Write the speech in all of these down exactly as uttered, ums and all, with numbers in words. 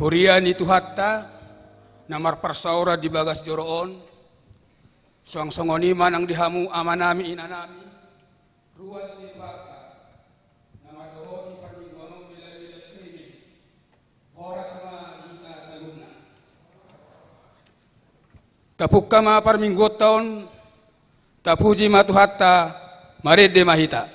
Huria ni Tuhanta na marparsaoran di bagas joro on, suang songon i ma nang di hamu amanami inanami, ruas ni Tuhanta, na mandohoti parmingguan on bela-bela sini, horas ma hita saluhutna. Tapungka ma parmingguonta on, tapuji ma Tuhanta, marende ma hita.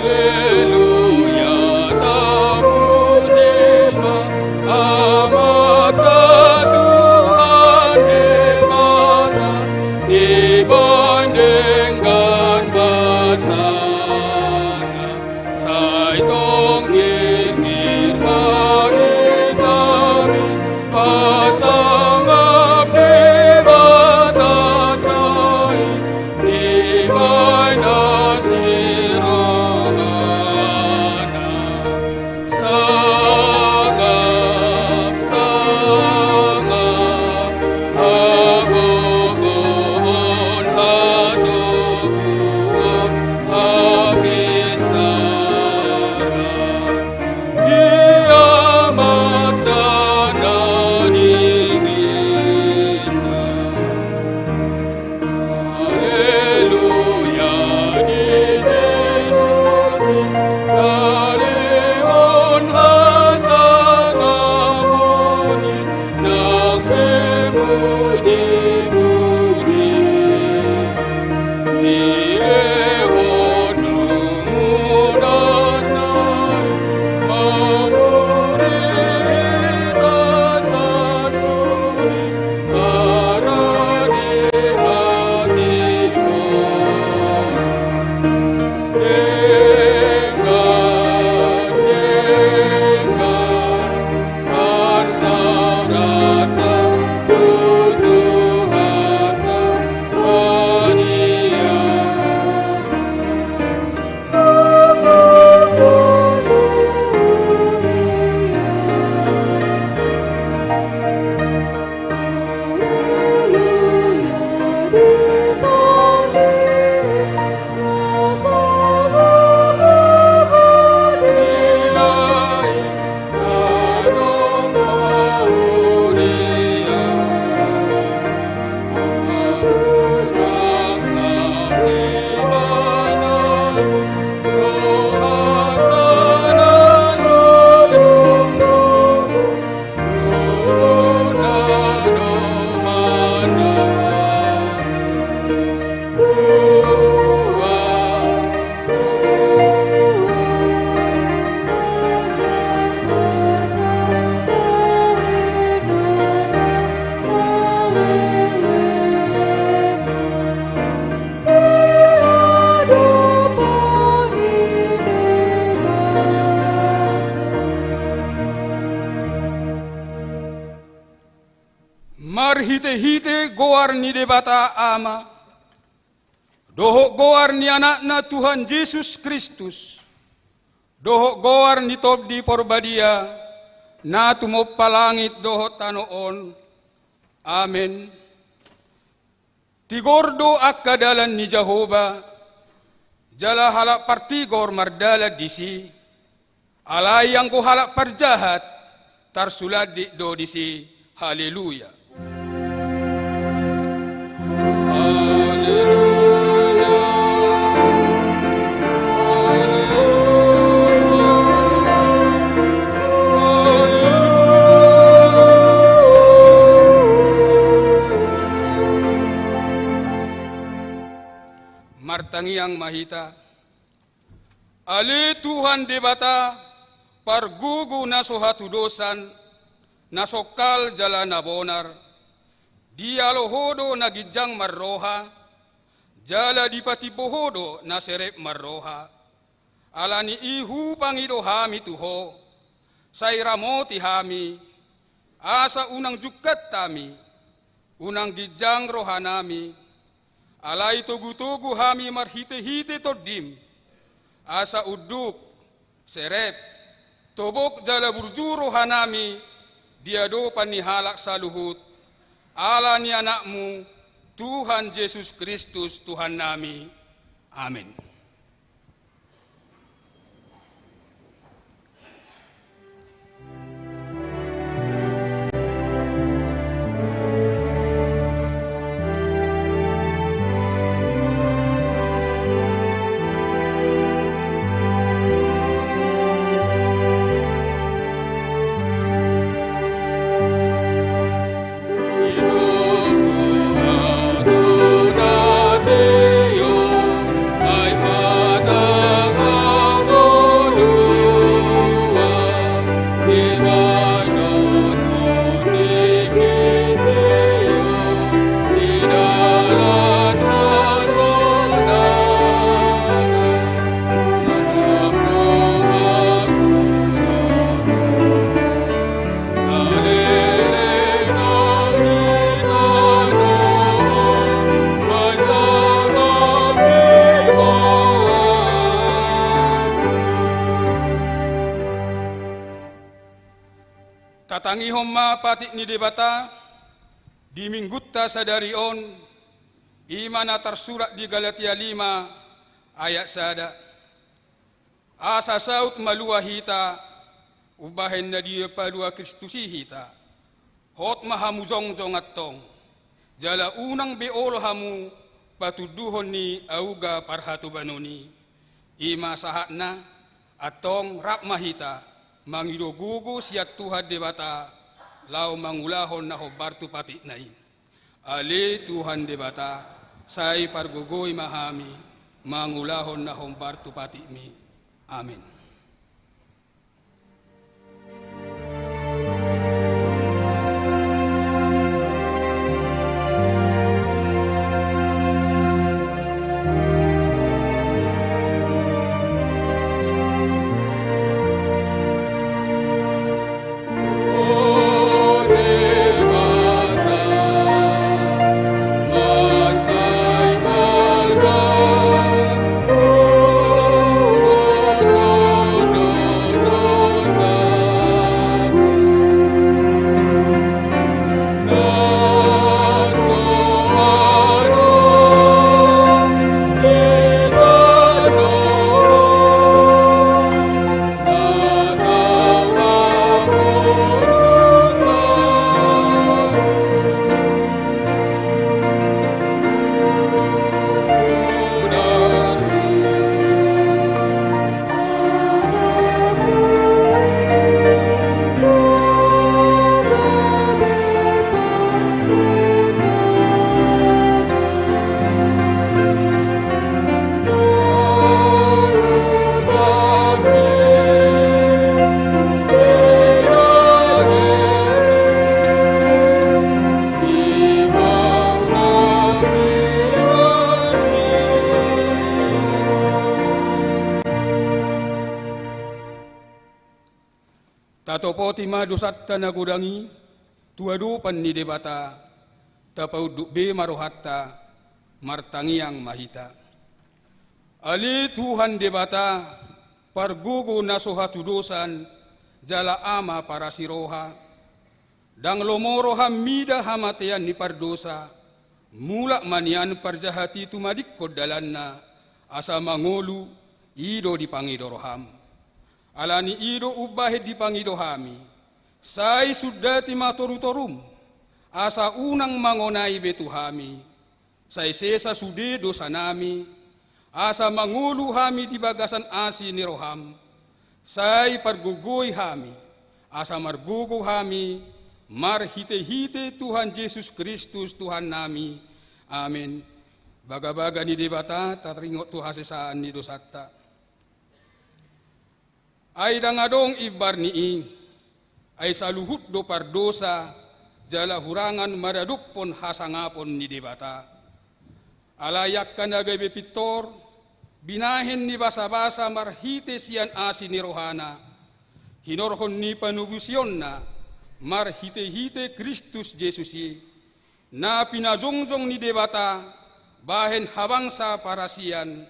Haleluya, tapuji ma Amanta Tuhan Debata, dibahen denggan basana, sai tong hirhir ma hita be, pasangap Debatanta i, dibahen asi rohana. Sangap, sangap, hagogoon, hatoguon, hapistaran. Ia ma tanda diriNa. Haleluya, di Jesus i nalehon hasangapon i, nang pe puji-puji. Dilehon do mudarna i, mamuri hita sasuli, marade hatigoran. Denggan, denggan, parsaoranta tu Tuhanta manian. Marhite-hite goar ni Debata Ama, dohot goar ni Anakna Tuhan Jesus Kristus, dohot goar ni Tondi Porbadia, na tumompa langit dohot tano on. Amen. Tigor do angka dalan ni Jahowa, jala halak partigor mardalan disi. Alai anggo halak parjahat, tarsulandik do disi. Haleluya. Haleluya. Haleluya. Haleluya. Martangiang ma hita. Ale Tuhan Debata, pargogo na so hatudosan, na songkal jala na bonar, dialo Ho do na ginjang marroha, jala dipatimbo Ho do na serep marroha. Ala ni i hupangido hami tu Ho, sai ramoti hami, asa unang jungkat hami, unang ginjang rohanami, Alai togutogu hami marhitehite Tondim, asa unduk, serep, tobok jala burju rohanami di adopan ni halak saluhut, ala ni Anakmu, Tuhan Jesus Kristus, Tuhannami. Amen. Tatangihon ma patik ni Debata di Minggunta sadari on, i ma na tarsurat di Galatia lima ayat sada. Asa saut malua hita, umbahen na dipalua Kristus i hita. Hot ma hamu jongjong antong, jala unang be olo hamu patunduhon ni auga parhatobanon i. I ma sahatna, antong rap ma hita mangido gogo sian Tuhan Debata, laho mangulahon na hombar tu patikna i. Ale Tuhan Debata, sai pargogoi ma hami mangulahon na hombar tu patikmi. Amen. Tatopoti ma dosanta na godang i tu adopan ni Debata, tapaunduk be ma rohanta, martangiang ma hita. Ale Tuhan Debata, pargogo na so hatudosan, jala Ama parasi roha, ndang lomo roham mida hamatean ni pardosa, mulak ma nian parjahat i tumadingkon dalanna, asa mangolu, i do dipangido roham. Ala ni i do umbahen dipangido hami, sai sundati ma torutorum, asa unang mangonai be tu hami, sai sesa sude dosanami, asa mangolu hami di bagasan asi ni roham, sai pargogoi hami, asa margogo hami, marhitehite Tuhan Jesus Kristus Tuhannami. Amen. Bagabaga ni Debata, taringot tu hasesaan ni dosanta. Ai ndang adong imbar ni i, ai saluhut do pardosa, jala hurangan maradophon hasangapon ni Debata. Alai angka na gabe pintor, binahen ni basabasa marhite sian asi ni rohana, hinorhon ni panobusionna, marhitehite Kristus Jesus i, na pinajongjong ni Debata, bahen habangsa parasian,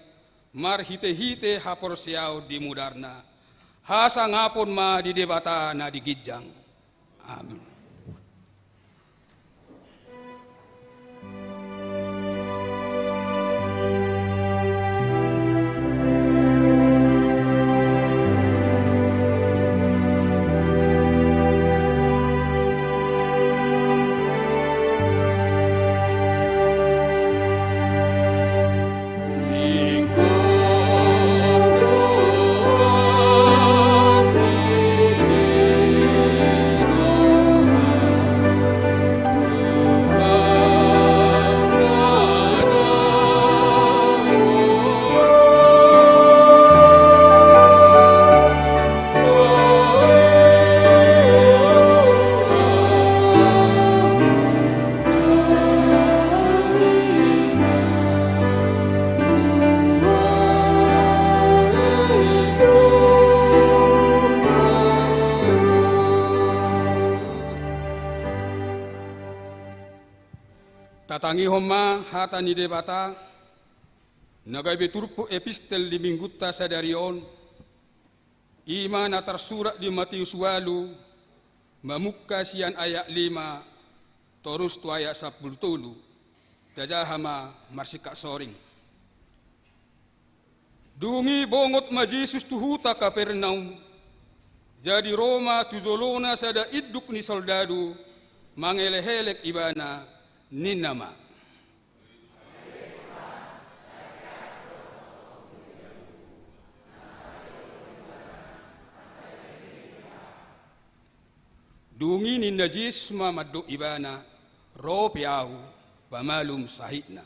marhitehite haporseaon di mudarna. Hasangapon ma di Debata na di ginjang. Amin. Tatangihon ma hata ni Debata, na gabe turpuk epistel di minggunta sadari on, i ma na tarsurat di Mateus ualu, mamungka sian ayat lima, torus tu ayat sampulu tolu, tajaha ma marsingkat soring. Dung i bongot ma Jesus tu huta Kapernaum, jadi ro ma tu jolona sada induk ni soldadu, mangelehelek ibana, ninna ma. Dung i ninna Jesus ma mandok ibana, ro pe ahu, pamalum sahitna.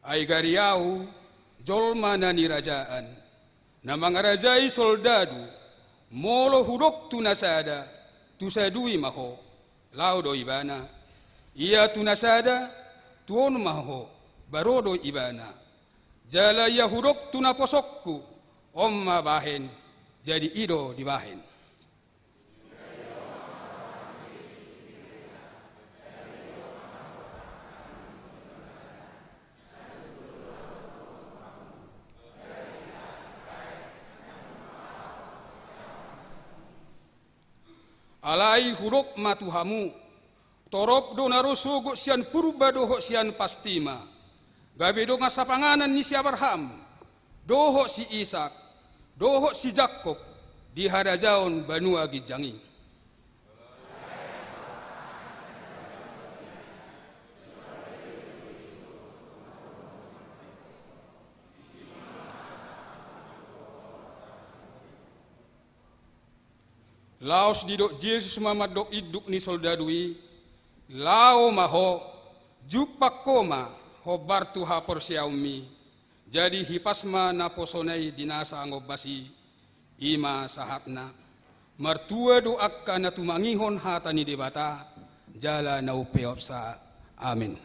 Ai gari ahu, jolma na nirajaan, na mangarajai soldadu, molo hudok tu na sada, tu sadui ma ho, laho do ibana. Ia tu na sada, tu on ma ho, ba ro do ibana. Jala ia hudok tu naposongku, on ma bahen, jadi i do dibahen. Alai hudok ma tu hamu, torop do na ro sogot sian purba dohot sian pasti ma, gabe dongan sapanganan ni si Abraham, dohot si Isak, dohot si Jakob, di harajaon banua ginjang i. Laos didok Jesus ma mandok induk ni soldadu i, laho ma ho, jumpang ho ma, hombar tu haporseaonmi. Jadi hipas ma naposona i di na sangombas i, i ma sahatna. Martua do angka na tumangihon hata ni Debata, jala na umpeopsa. Amin.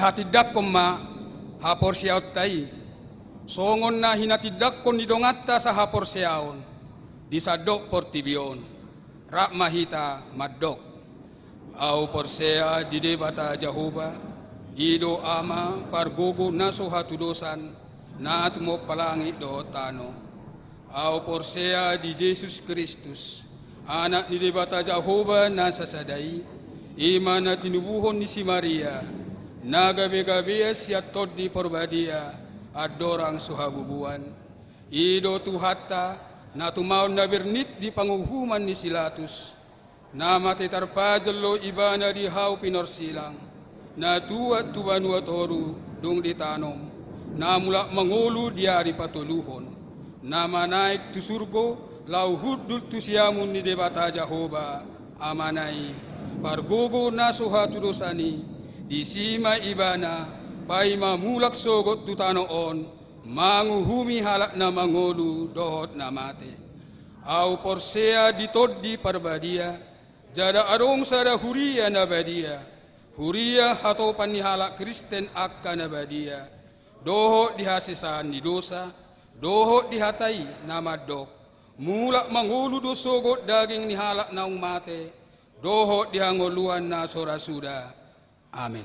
Tahatindangkon ma haporseaonta i, songon na hinatindangkon ni donganta sahaporseaon di sandok portibi on. Rap ma hita mandok: Ahu porsea di Debata Jahowa, i do Ama pargogo na so hatudosan, na tumompa langit dohot tano. Ahu porsea di Jesus Kristus, Anak ni Debata Jahowa na sasada i, i ma na tinubuhon ni si Maria, na gabegabean sian Tondi Parbadia, andorang so habubuan. I do Tuhanta, na tumaon na bernit di panguhuman ni si Latus, na mate tarpajal do Ibana di hau pinorsilang, na tuat tu banua toru dung ditanom, na mulak mangolu di ari patoluhon, na manaek tu surgo laho hundul tu siamun ni Debata Jahowa, Amana i, pargogo na so hatudosan i. Disi ma Ibana paima mulak sogot tu tano on, manguhumi halak na mangolu dohot na mate. Ahu porsea di Tondi Parbadia, jala adong sada huria na badia, huria hatopan ni halak Kristen angka na badia, dohot di hasesaan ni dosa, dohot di hata i na mandok: Mulak mangolu do sogot daging ni halak naung mate, dohot di hangoluan na so ra suda. Amen.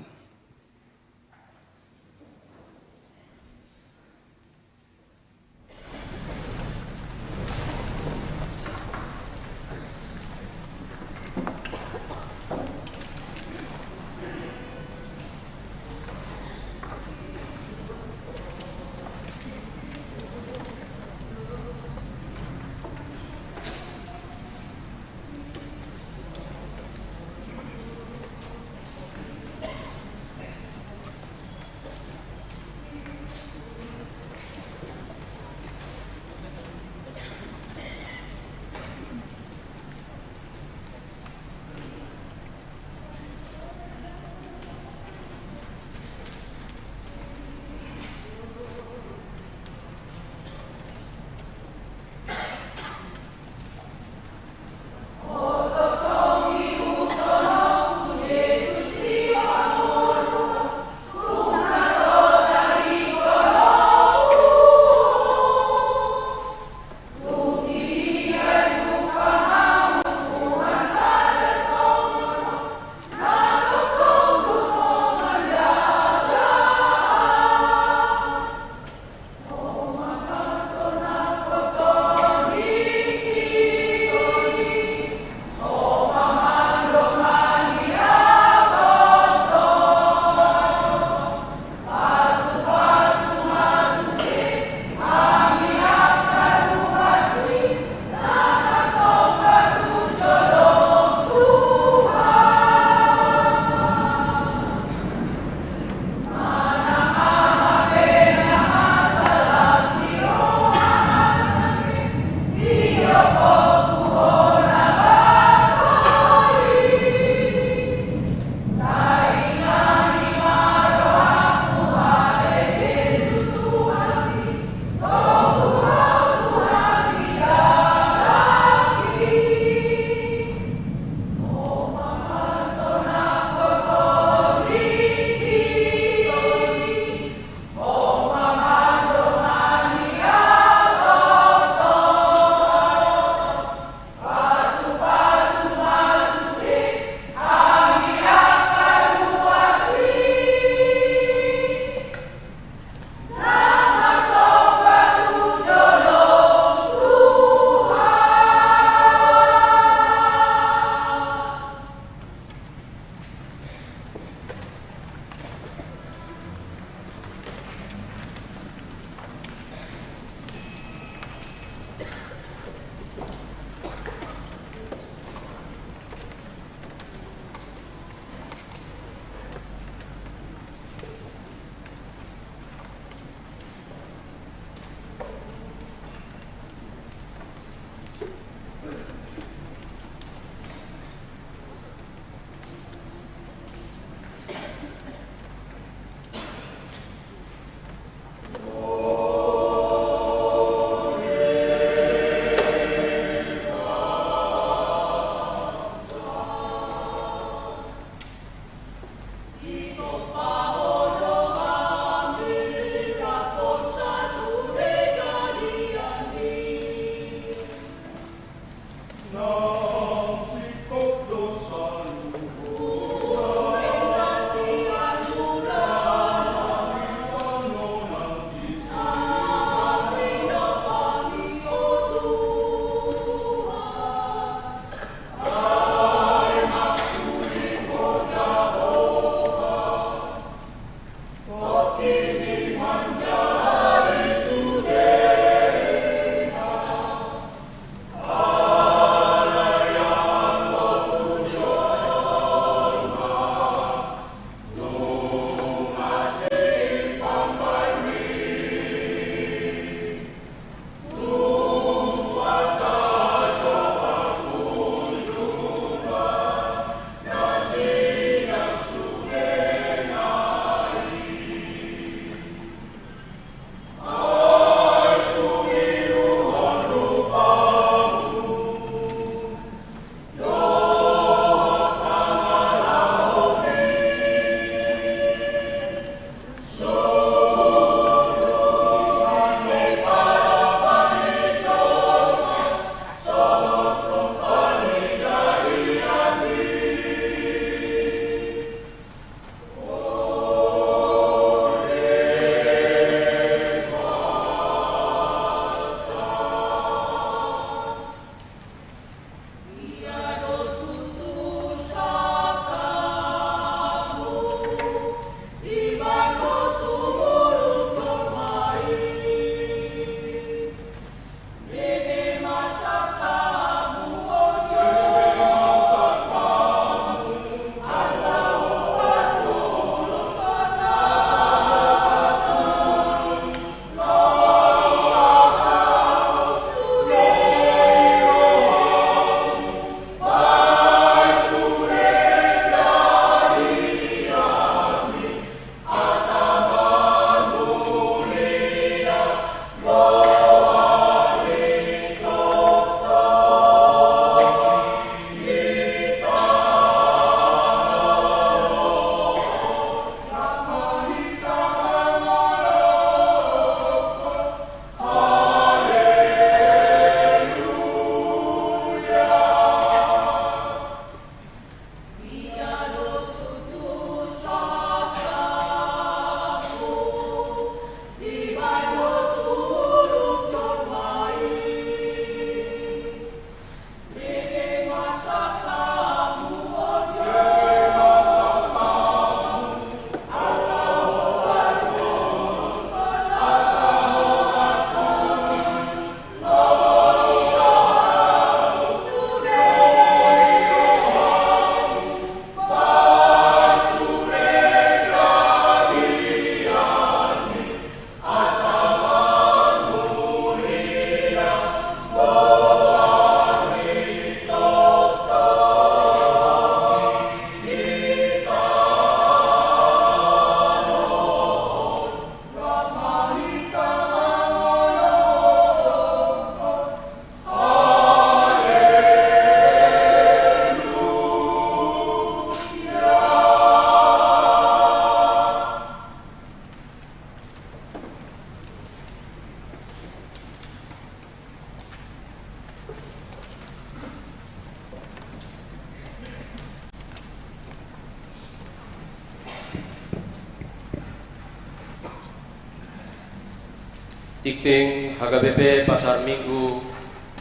Tingting H K B P Pasar Minggu,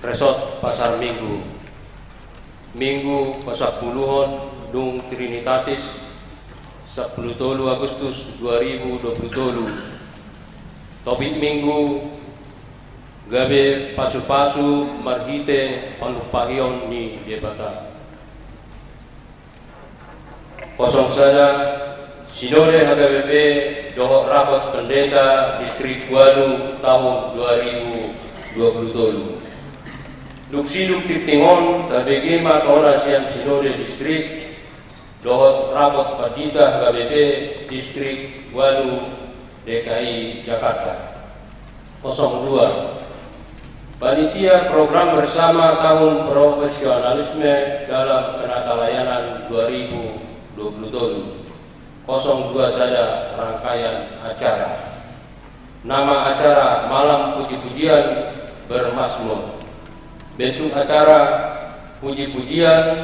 Resort Pasar Minggu. Minggu pasampuluhon dung Trinitatis, sampulu tolu Agustus dua ribu dua pulu tolu. Topik Minggu, gabe pasupasu marhite panumpahion ni Debata. Kosong sada, Sinode H K B P dohot Rapot Pendeta Distrik Walu tahun dua ribu dua pulu tolu. Dung sidung tingting on, tabege ma tona sian Sinode Distrik dohot Rapot Pandita H K B P Distrik Walu D K I Jakarta. Kosong dua, Panitia Program Bersama Tahun Profesionalisme dalam Penatalayanan dua ribu dua puluh tolu. Kosong dua sada, rangkaian acara. Nama acara: Malam Puji-pujian Bermazmur. Bentuk acara: Puji-pujian,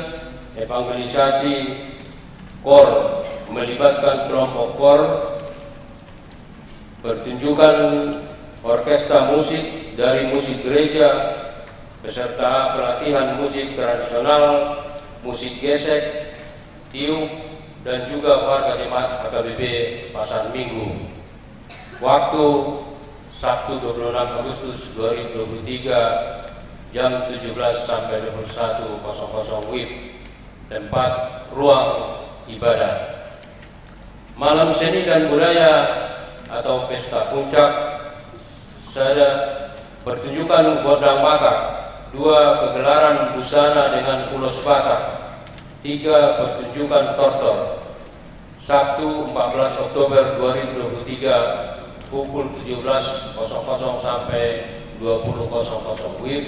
evangelisasi, kor, melibatkan kelompok kor, pertunjukan orkestra musik dari musik gereja, beserta pelatihan musik tradisional, musik gesek, tiup, dan juga warga jemaat H K B P Pasar Minggu. Waktu, Sabtu dua puluh enam Agustus dua ribu dua puluh tiga, jam tujuh belas sampai dua puluh satu kosong kosong W I B. Tempat, ruang ibadah. Malam seni dan budaya atau pesta puncak, sada, pertunjukan gondang Batak, dua, pegelaran busana dengan ulos Batak, tiga, pertunjukan tortor. Sabtu, empat belas Oktober dua ribu dua puluh tiga, pukul tujuh belas kosong kosong sampai dua puluh kosong kosong W I B.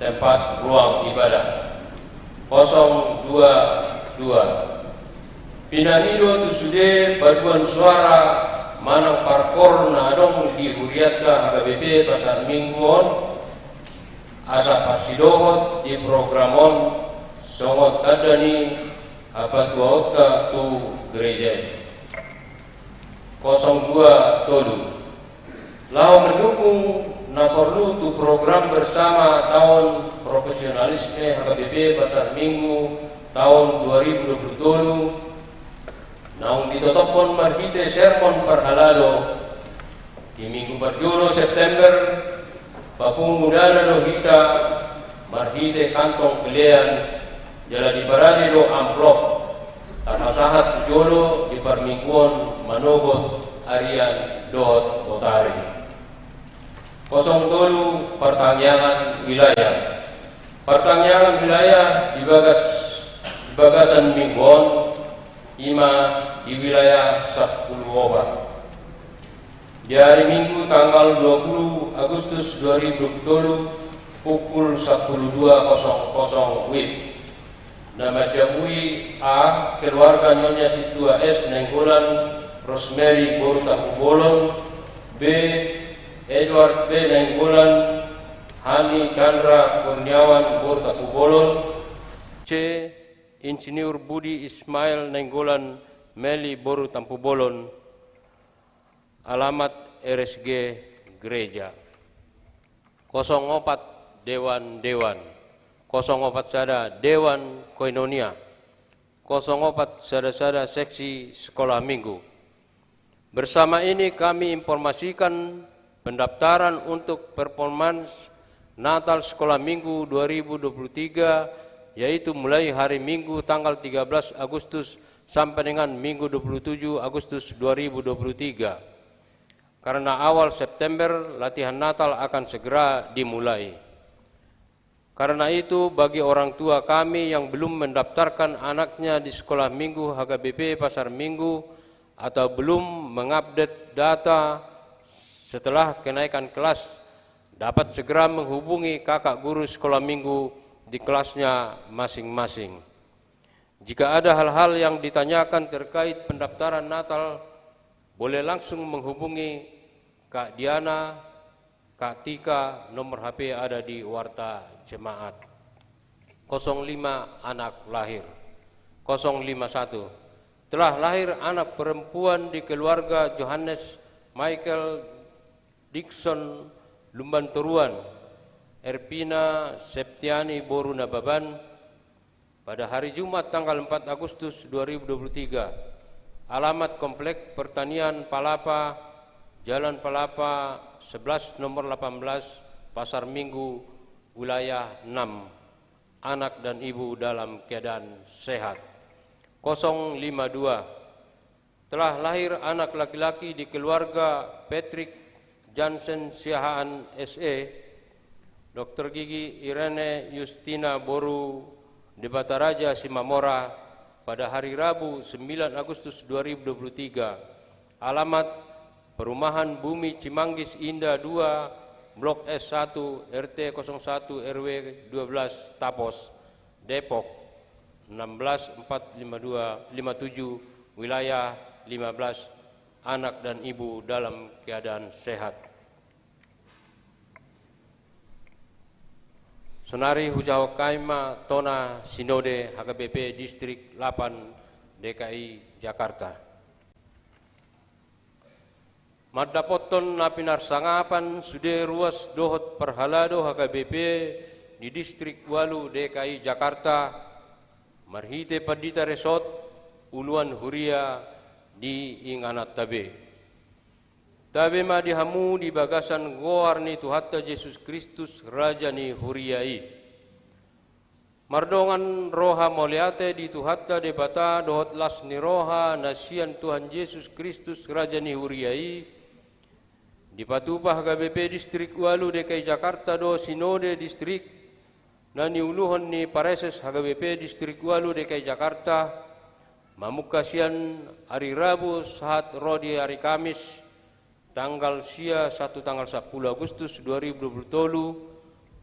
Tempat, ruang ibadah kosong dua dua. Pinangido tu sude paduan suara manang parkor na adong di hurianta H K B P Pasar Minggu on, asa parsidohot di program on songon tanda ni hapatuaonta tu gereja i. Kosong dua tolu. Laho mendukung na porlu tu program bersama taon profesionalisme H K B P Pasar Minggu taon dua ribu dua puluh tolu, naung ditotophon marhite sermon parhalado di Minggu parjolo September, papungu dana do hita marhite kantong pelean, jala diparade do amplop, tapasahat tu jolo di parmingguon manogot arian dohot botari. Kosong tolu, partangiangan wilayah. Partangiangan wilayah di bagas, di bagasan minggu on, ima di wilayah sampulu opat. Di hari Minggu tanggal dua puluh Agustus dua ribu dua puluh tolu, pukul sampulu dua kosong kosong W I B. Na manjamui, A, keluarga Nyonya Sintua S Nainggolan, Rosemary boru Tampubolon, B, Edward P Nainggolan, Hani Chandra Kurniawan boru Tampubolon, C, Insinyur Budi Ismail Nainggolan, Meli boru Tampubolon. Alamat R S G Gereja. Kosong opat, Dewan-dewan. Kosong opat sada, Dewan Koinonia. Kosong opat sada sada, Seksi Sekolah Minggu. Bersama ini kami informasikan pendaftaran untuk performance Natal Sekolah Minggu dua ribu dua puluh tiga, yaitu mulai hari Minggu tanggal tiga belas Agustus sampai dengan Minggu dua puluh tujuh Agustus dua ribu dua puluh tiga. Karena awal September, latihan Natal akan segera dimulai. Karena itu, bagi orang tua kami yang belum mendaftarkan anaknya di Sekolah Minggu H K B P Pasar Minggu atau belum mengupdate data setelah kenaikan kelas, dapat segera menghubungi kakak guru sekolah minggu di kelasnya masing-masing. Jika ada hal-hal yang ditanyakan terkait pendaftaran Natal, boleh langsung menghubungi Kak Diana, Kak Tika, nomor H P ada di warta jemaat. Kosong lima, anak lahir. Kosong lima satu. Telah lahir anak perempuan di keluarga Johannes Michael Dixon Lumban Toruan, Erpina Septiani boru Nababan, pada hari Jumat tanggal empat Agustus dua ribu dua puluh tiga. Alamat Komplek Pertanian Palapa, Jalan Palapa sebelas nomor delapan belas, Pasar Minggu, wilayah enam. Anak dan ibu dalam keadaan sehat. Kosong lima dua. Telah lahir anak laki-laki di keluarga Patrick Jansen Siahaan S E, Doktor Gigi Irene Justina boru Debataraja Simamora pada hari Rabu sembilan Agustus dua ribu dua puluh tiga. Alamat Perumahan Bumi Cimanggis Indah dua, Blok S satu, R T kosong satu, R W dua belas, Tapos, Depok, enam belas empat lima dua, lima tujuh, wilayah lima belas, anak dan ibu dalam keadaan sehat. Sonari hujahahon hami ma tona Sinode H K B P Distrik lapan D K I Jakarta. Mandapothon na pinarsangapan sude ruas dohot parhalado H K B P di Distrik ualu D K I Jakarta, marhite pandita resort, uluan huria di ingananta be. Tabe ma di hamu di bagasan goar ni Tuhanta Jesus Kristus, Raja ni huria i. Mardongan roha mauliate di Tuhanta Debata dohot las ni roha na sian Tuhan Jesus Kristus, Raja ni huria i, dipatupa H K B P Distrik ualu D K I Jakarta do Sinode Distrik na niuluhon ni Praeses H K B P Distrik ualu D K I Jakarta, mamungka sian ari Rabu sahat ro di ari Kamis, tanggal sia sahat tu tanggal sampulu Agustus dua ribu dua puluh tolu,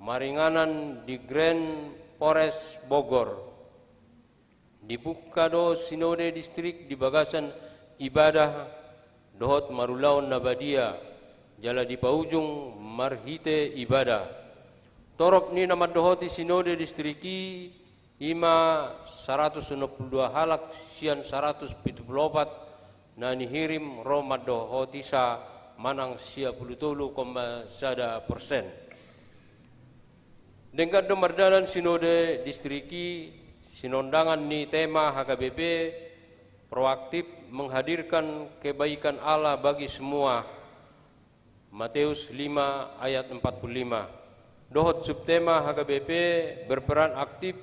maringanan di Grand Forest Bogor. Dibungka do Sinode Distrik di bagasan ibadah dohot marulaon na badia, jala dipaujung marhite ibadah. Torop ni na mandohoti Sinode Distrik i, i ma saratus onom pulu dua halak sian saratus pitu pulu opat na nihirim ro mandohotisa, manang sia pulu tolu koma sada persen. Denggan do mardalan Sinode Distrik i, sinondangan ni tema H K B P, proaktif menghadirkan kebaikan Allah bagi semua, Matius lima ayat empat puluh lima. Dohot subtema H K B P, berperan aktif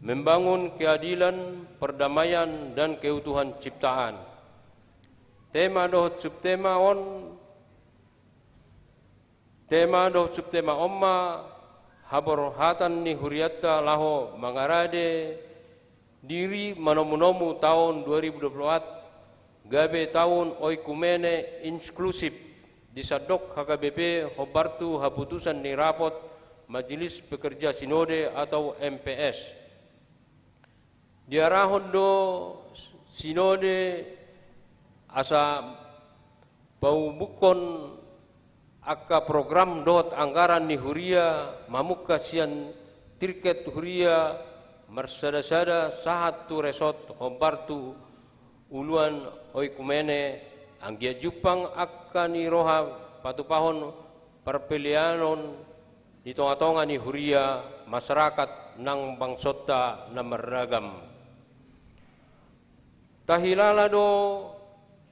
membangun keadilan, perdamaian, dan keutuhan ciptaan. Tema dohot subtema on, tema dohot subtema on ma haborhatan ni hurianta laho mangarade diri manomunomu taon dua ribu dua puluh opat gabe taon oikumene inklusif di sandok H K B P hombar tu haputusan ni rapot Majelis Pekerja Sinode atau M P S. Diarahon do Sinode asa paubungkon angka program dohot anggaran ni huria, mamungka sian tirket huria marsadasada sahat tu resort hombar tu uluan oikumene, anggiat jumpang angka ni roha patupahon parpelianon di tongatonga ni huria, masyarakat nang bangsonta na marragam. Tahilala do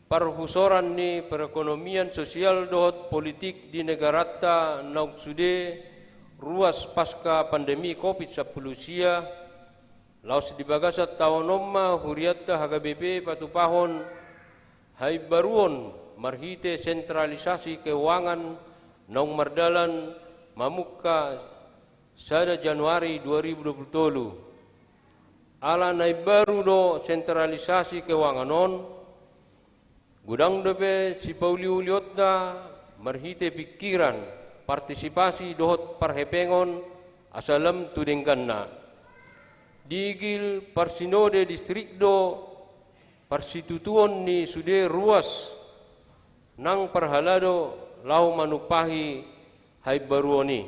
parhusoran ni perekonomian, sosial dohot politik di negaranta naung sude ruas pasca pandemi covid sampulu sia. Laos di bagasan taon on ma hurianta H K B P patupahon haimbaruon marhite sentralisasi keuangan naung mardalan mamungka sada Januari dua ribu dua puluh tolu. Ala na imbaru do sentralisasi keuangan on, godang dope sipauliulionta marhite pingkiran, partisipasi dohot parhepengon asa lam tu dengganna. Diigil parsinode distrik do parsitutuon ni sude ruas nang parhalado laho manumpahi haimbaruon i.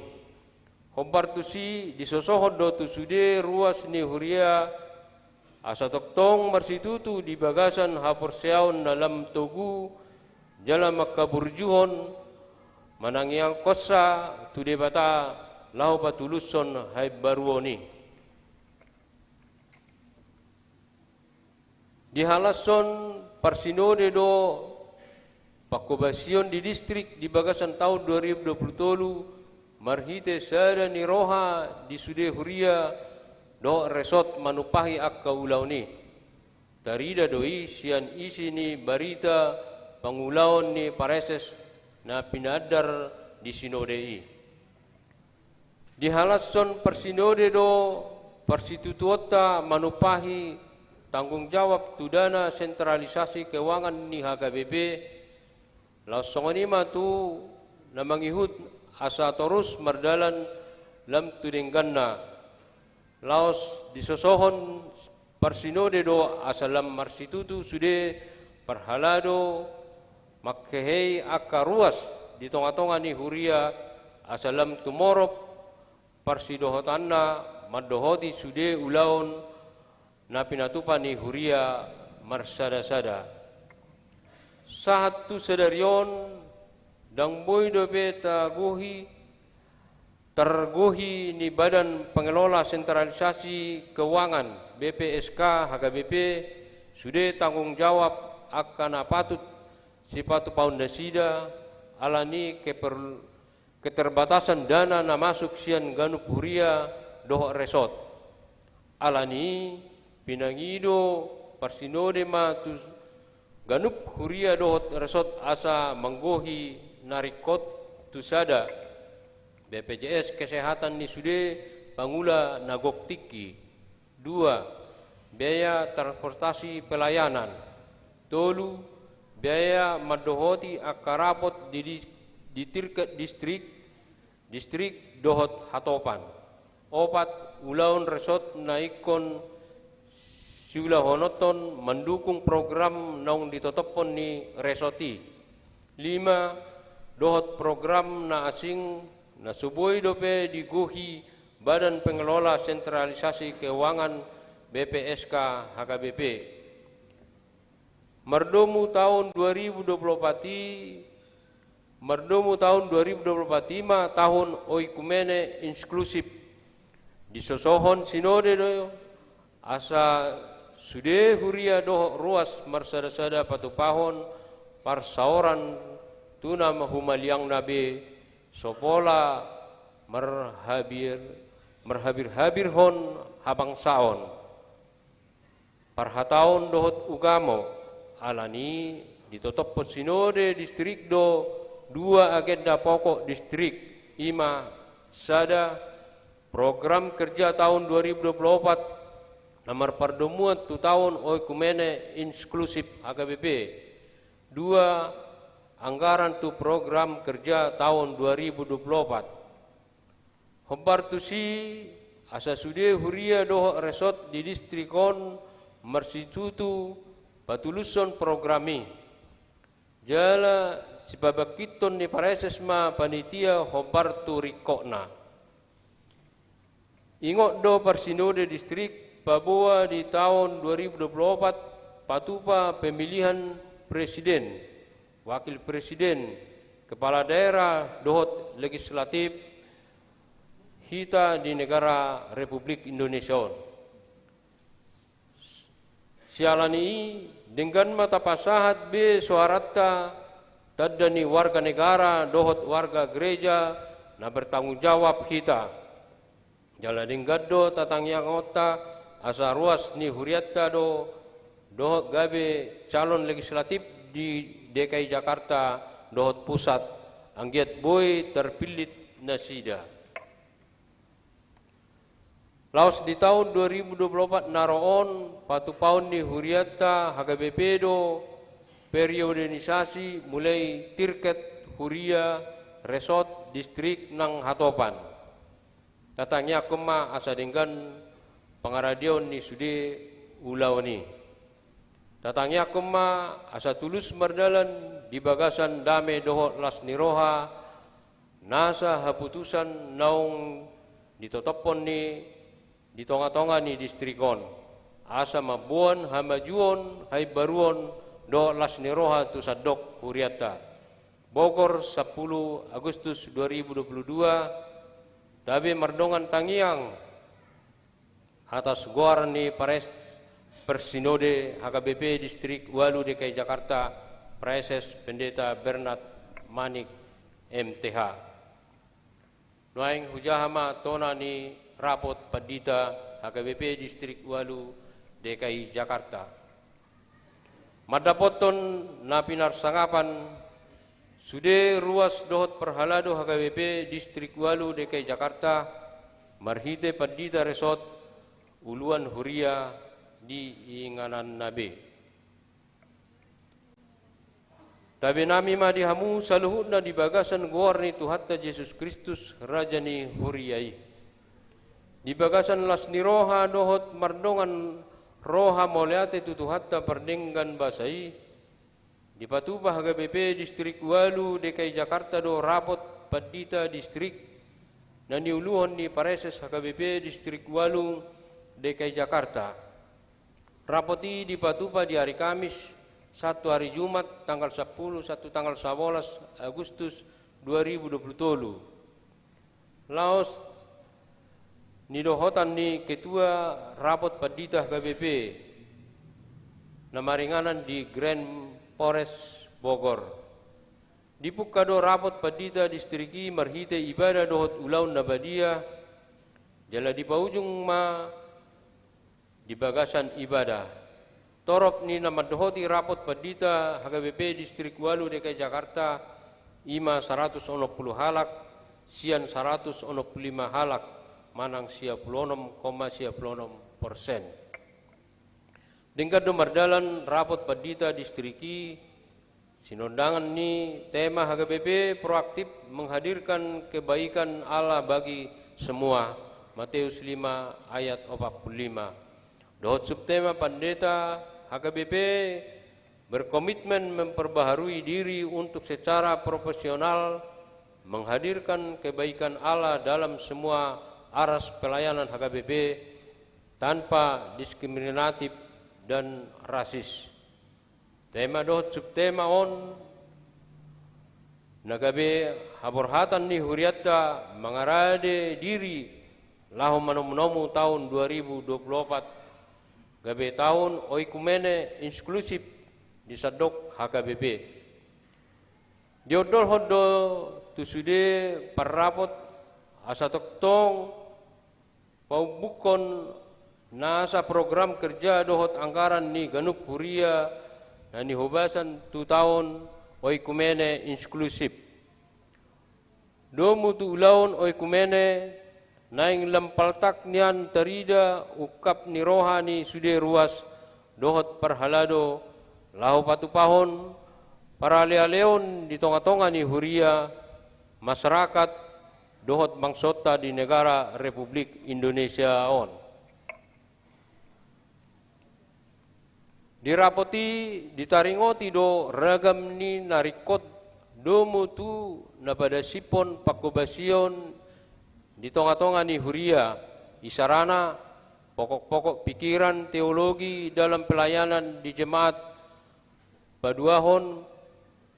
Hombar tusi disosohon do tu sude ruas ni huria asa tongtong marsitutu di bagasan haporseaon na lam togu jala mangkaburjuhon manangiangkonsa tu Debata laho patulushon haimbaruon i. Dihalashon parsinode do pangkobasion di distrik di bagasan taon dua ribu dua puluh tolu marhite sada ni roha di sude huria dohot resort manumpahi angka ulaon i. Tarida do i sian isi ni barita pangulaon ni pareses na pinaandar di sinode i. Dihalashon parsinode do parsitutuonta manumpahi tanggung jawab tu dana sentralisasi keuangan ni H K B P, laos songon i ma tu na mangihut asa torus mardalan lam tu dengganna. Laos disosohon parsinode do asa lam marsitutu sude parhalado manghehei angka ruas di tongatonga ni huria asa lam tumorop parsidohotanna mandohoti sude ulaon na pinatupa ni huria marsada-sada. Sahat tu sadari on, ndang boi dope tagohi, targohi ni Badan Pengelola Sentralisasi Keuangan, B P S K H K B P, sude tanggung jawab angka na patut sipatupaon nasida, ala ni keper-, keterbatasan dana na masuk sian ganup huria dohot resort. Ala ni i, pinangido parsinode ma tu ganup huria dohot resort asa manggohi na ringkot tu sada, B P J S kesehatan ni sude pangula na gok tingki. Dua, biaya transportasi pelayanan. Tolu, biaya mandohoti angka rapot di, di, di tirket distrik, distrik dohot hatopan. Opat, ulaon resort na ingkon siulahononton mandukung program naung ditotophon ni resort i. Lima, dohot program na asing na so boi dope digohi Badan Pengelola Sentralisasi Keuangan, B P S K H K B P. Mardomu taon dua ribu dua puluh opat i, mardomu taon dua ribu dua puluh opat i ma taon oikumene inklusif. Disosohon sinode do asa sude huria dohot ruas marsada-sada patupahon parsaoran tu na humaliangna be, so pola marhabir, marhabir-habirhon habangsaon, parhataon dohot ugamo. Ala ni i, ditotophon sinode distrik do dua agenda pokok distrik, i ma sada, program kerja taon dua ribu dua puluh opat na marpardomuan tu taon oikumene inklusif H K B P. Dua, anggaran tu program kerja taon dua ribu dua puluh opat. Hombar tusi, asa sude huria dohot resort di distrik on marsitutu patulushon program i. Jala sipabangkithon ni praeses ma panitia hombar tu ringkotna. Ingot do parsinode distrik paboa di taon dua ribu dua puluh opat patupa pemilihan presiden, wakil presiden, kepala daerah dohot legislatif hita di negara Republik Indonesia on. Siala ni i, denggan ma tapasahat be soaranta tanda ni warga negara dohot warga gereja na bertanggung jawab hita. Jala denggan do tatangianghonta asa ruas ni hurianta do dohot gabe calon legislatif di D K I Jakarta dohot pusat, anggiat boi terpillit nasida. Laos di taon dua ribu dua puluh opat na ro on, patupaon ni hurianta H K B P do periodenisasi mulai tirket huria, resort, distrik nang hatopan. Tatangiangkon ma asa denggan pangaradeon ni sude ulaon i. Tatangiangkon ma asa tulus mardalan di bagasan dame dohot las ni roha, nasa haputusan naung ditotophon ni di tonga-tonga ni distrik on, asa mamboan hamajuon, haimbaruon dohot las ni roha tu sandok hurianta. Bogor, sampulu Agustus dua ribu dua puluh dua. Tabe mardongan tangiang atas goar ni Praes-, Persinode H K B P Distrik Ualu D K I Jakarta, Praeses Pendeta Bernard Manik, M T H. Nuaeng hujaha ma tona ni rapot pandita H K B P Distrik Ualu D K I Jakarta. Mandapothon na pinarsangapan, sude ruas dohot parhalado H K B P Distrik Ualu D K I Jakarta marhite pandita resort, uluan huria di ingananna be. Tabe nami ma di hamu saluhutna di bagasan goar ni Tuhanta Jesus Kristus, Raja ni huria i. Di bagasan las ni roha dohot mardongan roha mauliate tu Tuhanta pardenggan basa i, dipatupa H K B P Distrik Ualu D K I Jakarta do rapot pandita distrik na niuluhon ni Praeses H K B P Distrik Ualu D K I Jakarta. Rapot i dipatupa di ari Kamis, sahat tu ari Jumat, tanggal sampulu sahat tu tanggal sabolas Agustus dua ribu dua pulu tolu. Laos nidohotan ni Ketua Rapot Pandita H K B P na maringanan di Grand Forest Bogor. Dipungka do Rapot Pandita Distrik i marhite ibadah dohot ulaon na badia, jala dipaujung ma di bagasan ibadah. Torop ni na mandohoti Rapot Pandita H K B P Distrik Ualu D K I Jakarta, i ma saratus onom pulu halak, sian saratus onom pulu lima halak, manang sia pulu onom koma sia pulu onom persen. Denggan do mardalan Rapot Pandita Distrik i, sinondangan ni tema H K B P proaktif menghadirkan kebaikan Allah bagi semua, Matius lima ayat opat pulu lima. Dohot subtema Pandita H K B P berkomitmen memperbaharui diri untuk secara profesional menghadirkan kebaikan Allah dalam semua aras pelayanan H K B P tanpa diskriminatif dan rasis. Tema dohot subtema on na gabe haborhatan ni hurianta mangarade diri laho manomunomu taon dua ribu dua pulu opat, gabe taon oikumene inklusif di sandok H K B P. Diondolhon do tu sude parrapot asa tongtong paumbukkon nasa program kerja dohot anggaran ni ganup huria na nihobasan tu taon oikumene inklusif. Domu tu ulaon oikumene naeng lam paltak nian tarida ungkap ni roha ni sude ruas dohot parhalado laho patupahon paralealeon di tongatonga ni huria, masyarakat, dohot bangsonta di negara Republik Indonesia on. Di rapot i ditaringoti do ragam ni na ringkot domu tu na padasiphon panghobasion di tongatonga ni huria, isarana pokok-pokok pikiran teologi dalam pelayanan di jemaat, paduahon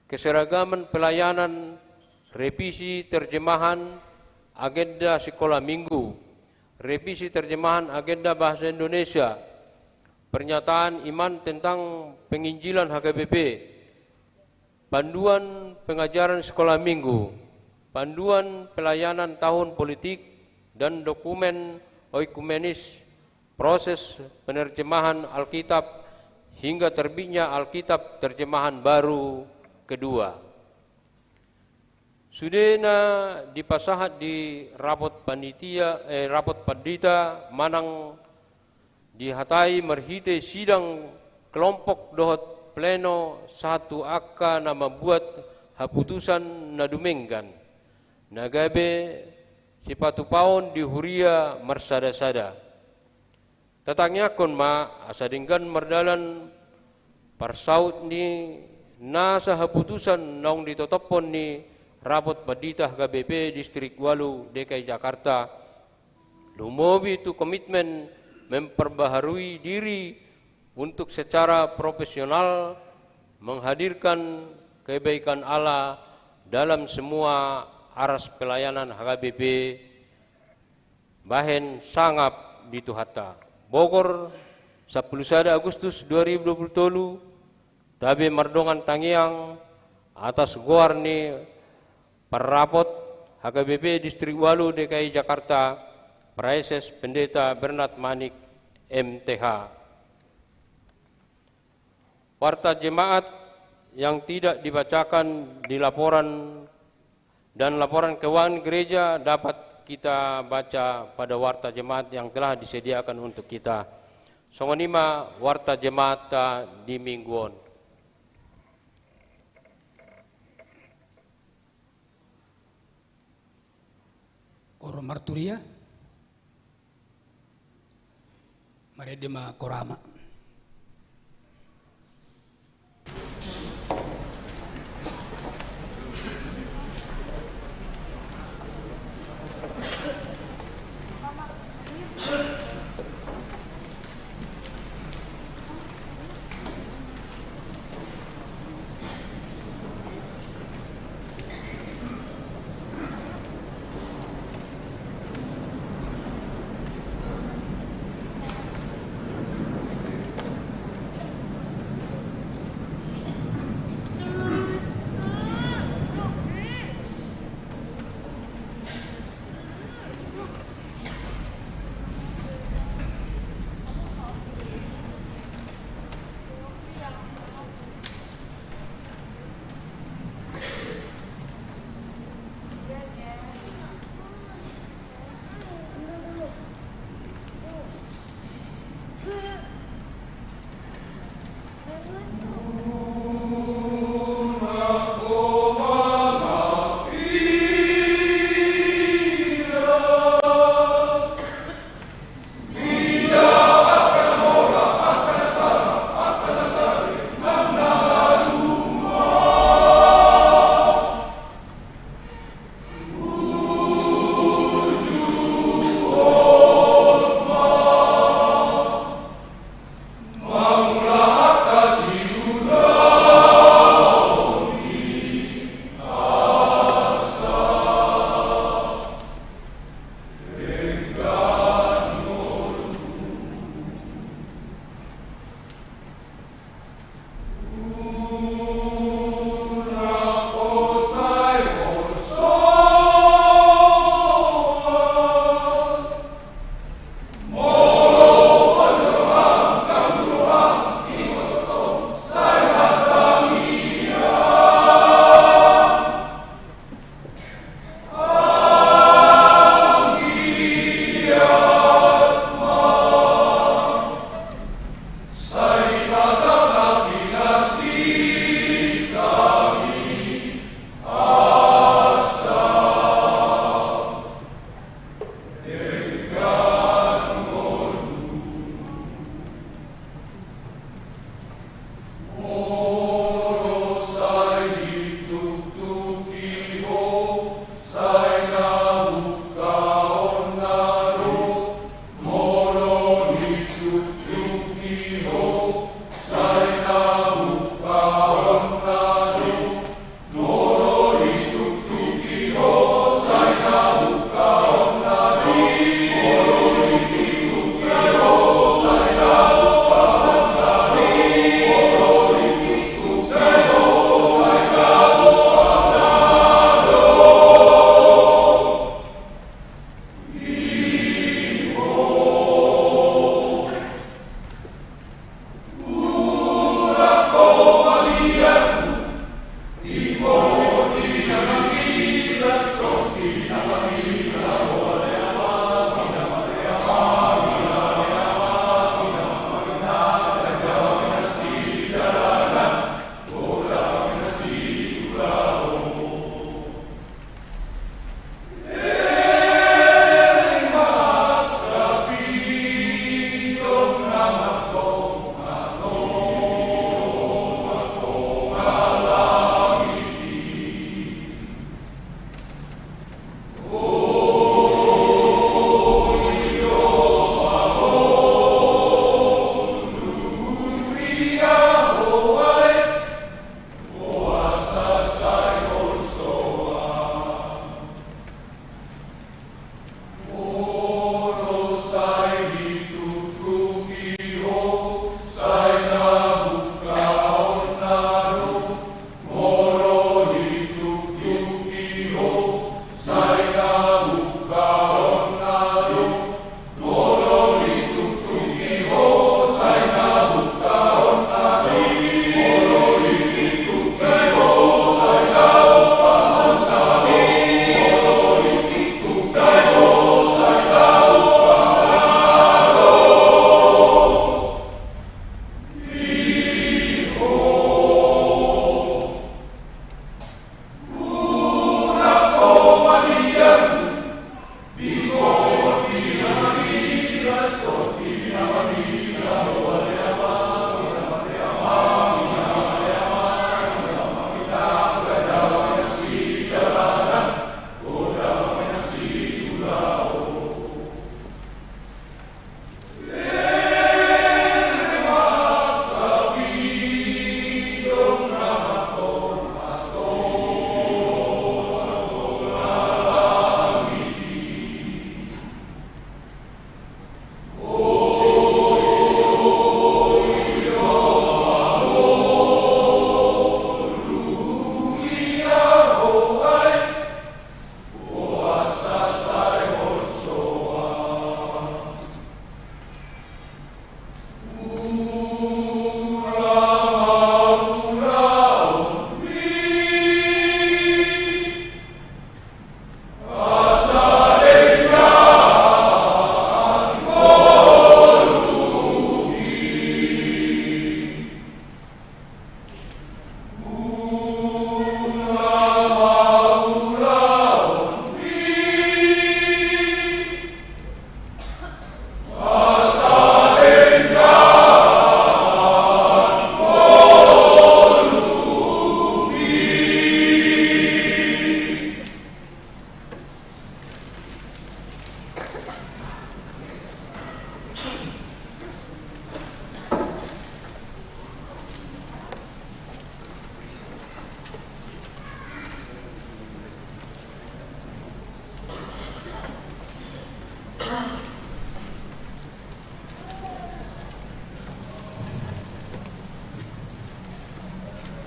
keseragaman pelayanan, revisi terjemahan agenda sikola minggu, revisi terjemahan agenda bahasa Indonesia, pernyataan iman tentang penginjilan H K B P, panduan pengajaran sikola minggu, panduan pelayanan tahun politik, dan dokumen oikumenis proses penerjemahan Alkitab hingga terbitnya Alkitab terjemahan baru kedua. Sude na dipasahat di rapot panitia, eh, rapot pandita manang dihatai marhite sidang kelompok dohot pleno sahat tu angka na mambuat haputusan na dumenggan, na gabe sipatupaon di huria marsadasada. Tatangiangkon ma asa denggan mardalan parsaut ni nasa haputusan naung ditotophon ni rapot pandita H K B P Distrik Ualu D K I Jakarta, lumobi tu komitmen memperbaharui diri untuk secara profesional menghadirkan kebaikan Allah dalam semua aras pelayanan H K B P, bahen sangap di Tuhanta. Bogor, sampulu sada Agustus dua ribu dua pulu tolu, tabe mardongan tangiang atas goar ni parrapot H K B P Distrik Ualu D K I Jakarta, Praeses Pendeta Bernard Manik, M T H. Warta jemaat yang tidak dibacakan di laporan dan laporan keuangan gereja dapat kita baca pada warta jemaat yang telah disediakan untuk kita. Songon i ma warta jemaat di minggu on. Koro marturia. Marende ma korama.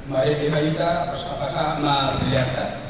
Marende ma hita, pasahat ma peleanta.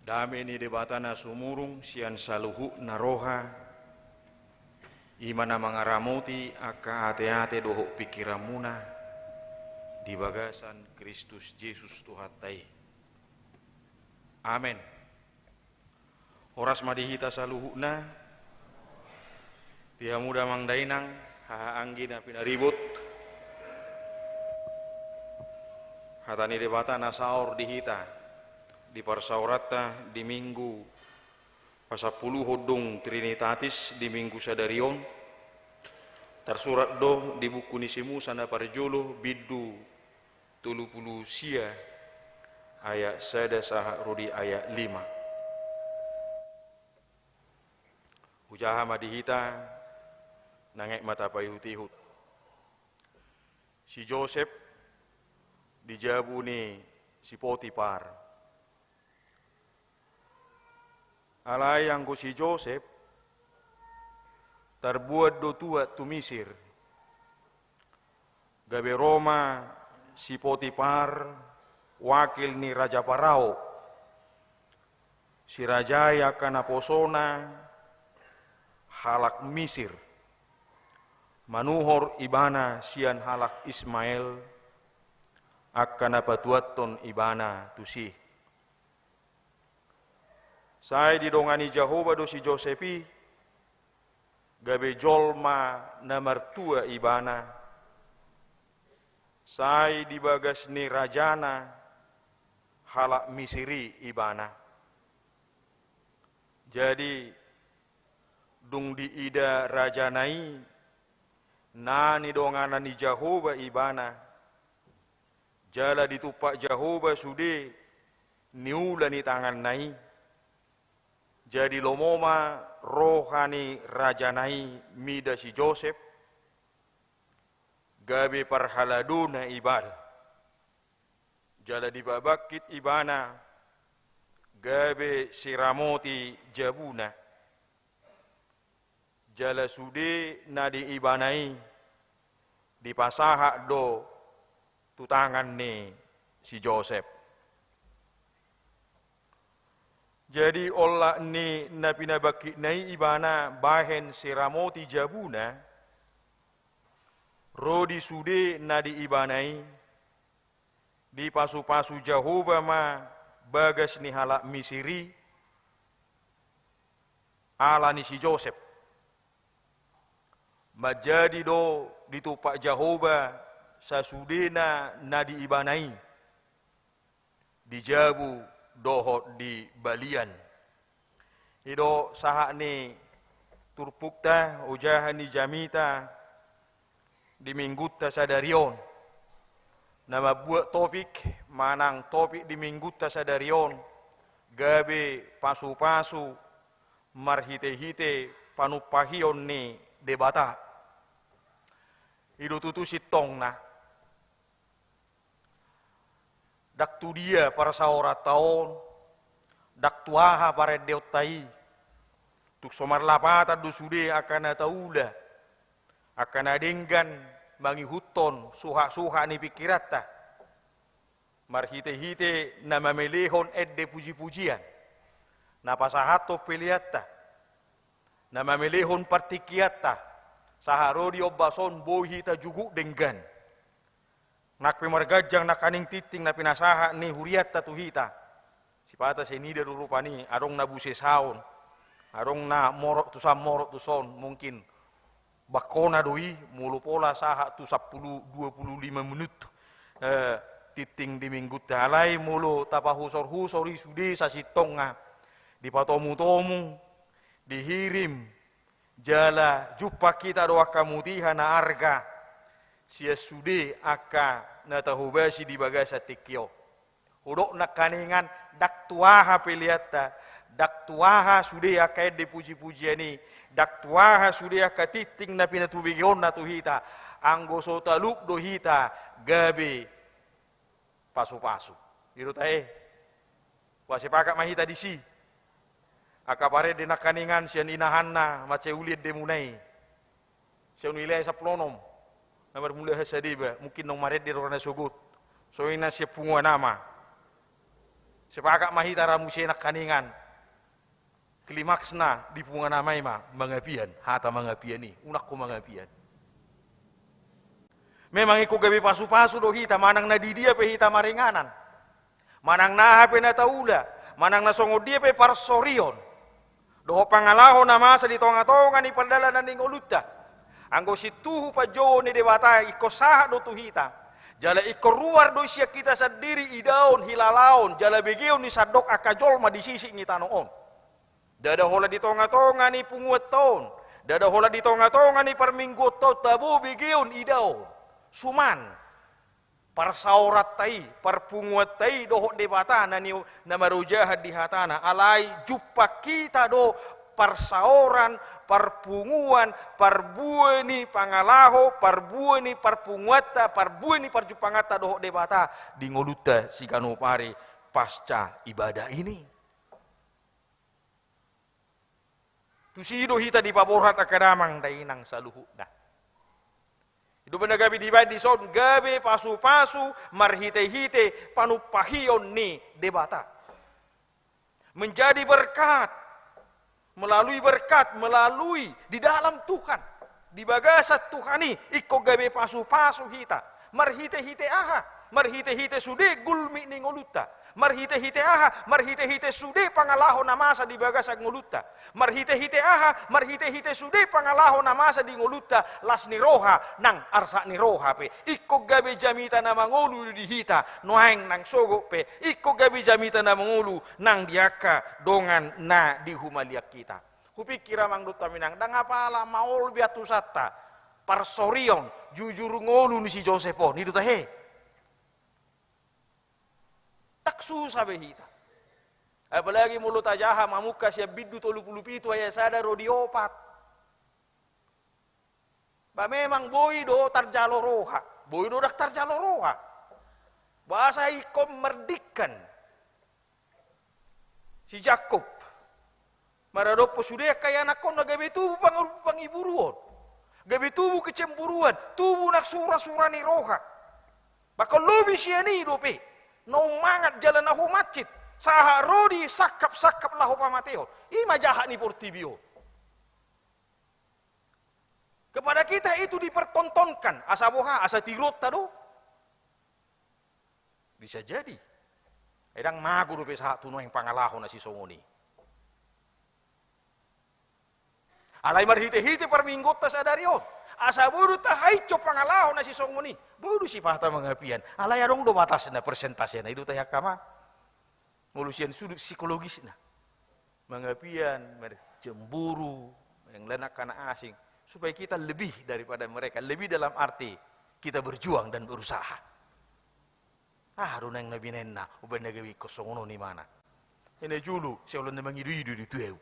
Dame ni Debata na sumurung sian saluhutna roha, i ma na mangaramoti angka ateate dohot pingkiranmuna di bagasan Kristus Jesus Tuhanta i. Amen. Horas ma di hita saluhutna, di hamu damang dainang, haha anggi na pinaribot. Hata ni Debata na saor di hita, di parsaoranta di Minggu pasampuluhon dung Trinitatis di Minggu sadari on, tarsurat do di buku ni si Musa na parjolo, bindu tolu pulu sia, ayat sada sahat ro di ayat lima. Hujaha ma di hita, nang aek ma tapaihutihut. Si Josep di jabu ni si Potipar. Alai anggo si Josep, tarbuat do tuat tu Misir. Gabe ro ma si Potipar, wakil ni raja Parao, sirajai angka naposona halak Misir, manuhor ibana sian halak Ismael, angka na patuathon ibana tusi. Sai didongani Jahowa do si Josep i, gabe jolma na martua ibana, sai di bagas ni rajana halak Misir i ibana. Jadi, dung diida rajana i na nidonganan ni Jahowa ibana, jala ditumpak Jahowa sude niula ni tanganna i. Jadi lomo ma roha ni rajana i mida si Josep, gabe parhaladona ibana. Jala dipabangkit ibana gabe siramoti jabuna. Jala sude na di ibana i dipasahat do tu tangan ni si Josep. Jadi olat ni na pinabangkitna i ibana bahen siramoti jabuna, ro di sude na di ibana i, dipasupasu Jahowa ma bagas ni halak Misir i, ala ni si Josep. Manjadi do ditumpak Jahowa sasudena na di ibana i, di jabu dohot di balian. I do sahat ni turpukta, ojahan ni jamita di Minggunta sadari on. Na mambuat topik manang topik di Minggunta sadari on, gabe pasupasu marhitehite panumpahion ni Debata. I do tutu sintongna. Ndang tu dia parsaoranta on, ndang tu aha parendeonta i. Tung so marlapatan do sude angka na taula, angka na denggan mangihuthon suhatsuhat ni pingkiranta. Marhitehite na mamelehon ende pujipujian, na pasahathon peleanta, na mamelehon partingkianta, sahat ro di ombas on boi hita juguk denggan. Nang pe marganjang nangkaning tingting na pinasahat ni hurianta tu hita. Sipata sai nida do rupani, adong na busesaon, adong na morot tuson, morot tuson, mungkin bangkona do i, molo pola sahat tu sampulu, dua pulu lima menit. Eh, tingting di Minggunta, alai molo tapahusorhusor i sude sasintongna, dipatomutomu, dihirim, jala jumpang hita do angka mutiha na arga sian sude angka na tahobasi di bagasan tingki on. Hudok nangkaningan, ndang tu aha peleanta, ndang tu aha sude angka ende pujipujian i, ndang tu aha sude angka tingting na pinatubegeonna tu hita, anggo so talup do hita gabe pasupasu. I do tahe. Boasa sepakat ma hita disi. Angka parende nangkaningan sian inahanna mansai uli endemuna i. Sian ulilae sampulu onom. Na marmula hasadeba, mungkin naung marende do na sogot. Songon i na sian punguan ama. Sepakat ma hita ra muse nangkiningan. Klimaksna di punguan ama i ma mangapian, hata mangapian i, unang ho mangapian. Memang ingkon gabe pasu-pasu do hita, manang na di dia pe hita maringanan. Manang na aha pe na taula, manang na songon dia pe parsorion. Dohot pangalaho na masa di tonga-tonga ni pardalanan ni ngolunta. Anggo sintuhu panjouon ni Debata ingkon sahat do tu hita. Jala ingkon ruar do sian hita sandiri idaon, hilalaon, jala begeon ni sandok angka jolma di sisik ni tano on. Ndada holan di tonga-tonga ni punguanta on. Ndada holan di tonga-tonga ni parmingguonta on tabo begeon idaon. Suman. Parsaoranta i, parpunguanta i, dohot Debata na ni, na marojahan di hatana. Alai jumpang hita do parsaoran, parpunguan, parbue ni pangalaho, parbue ni parpunguanta, parbue ni parjumpanganta dohot Debata di ngolunta siganup ari pasca ibadah ini. Tusi do hita dipaborhat angka damang dainang saluhutna. I do umbahen na gabe dibaen dison gabe pasu-pasu marhite-hite panumpahion ni Debata. Menjadi berkat, melalui berkat, melalui, di dalam Tuhan, di bagasan Tuhan i, ingkon gabe pasu-pasu hita. Marhite-hite aha? Marhite-hite sude gulmit ni ngolunta. Marhite-hite aha? Marhite-hite sude pangalaho na masa di bagasan ngolunta. Marhite-hite aha? Marhite-hite sude pangalaho na masa di ngolunta, las ni roha nang arsak ni roha pe. Ingkon gabe jamita na mangolu di hita, nuaeng nang sogot pe. Ingkon gabe jamita na mangolu nang di angka dongan na di humaliang hita. Hupikir amang dohot haminang, ndang apala maol be antusanta parsorion, jujur ngolu ni si Josep on, i do tahe. Ndang susa be hita. Apalagi molo tajaha mamungka sian Bindu tolu pulu pitu ayat sada ro di opat. Ba memang boi do tarjalo roha, boi do ndang tarjalo roha. Boasa ingkon mardingkan si Jakkob maradophon sude angka ianakkonna, gabe tubu pang-, pangiburuon, gabe tubu kecemburuan, tubu nang sura-sura ni roha. Bahkan lobi sian i dope, na ummangat jala na humansit, sahat ro di sangkap-sangkap laho pamatehon. I ma jahat ni portibi on. Kepada kita itu dipertontonkan, asa boha, asa tiruonta do. Bisa jadi. Ai ndang mago dope sahat tu nuaeng pangalaho na sisongon i. Alai marhite-hite parmingguonta sadari on, asa boi do tahainco pangalaho na sisongon i. Boi do sipata mangapian. Alai adong do batasna, persentasena, i do tahe angka ma. Molo sian sudut psikologisna. Mangapian, mer-, cemburu, yang lain angka na asing. Supaya kita lebih daripada mereka. Lebih dalam arti kita berjuang dan berusaha. Aha do naeng na binaenna, umbahen na gabe ingkon songon on imana. Ina jolo, sai holan na mangido-ido do tu ahu.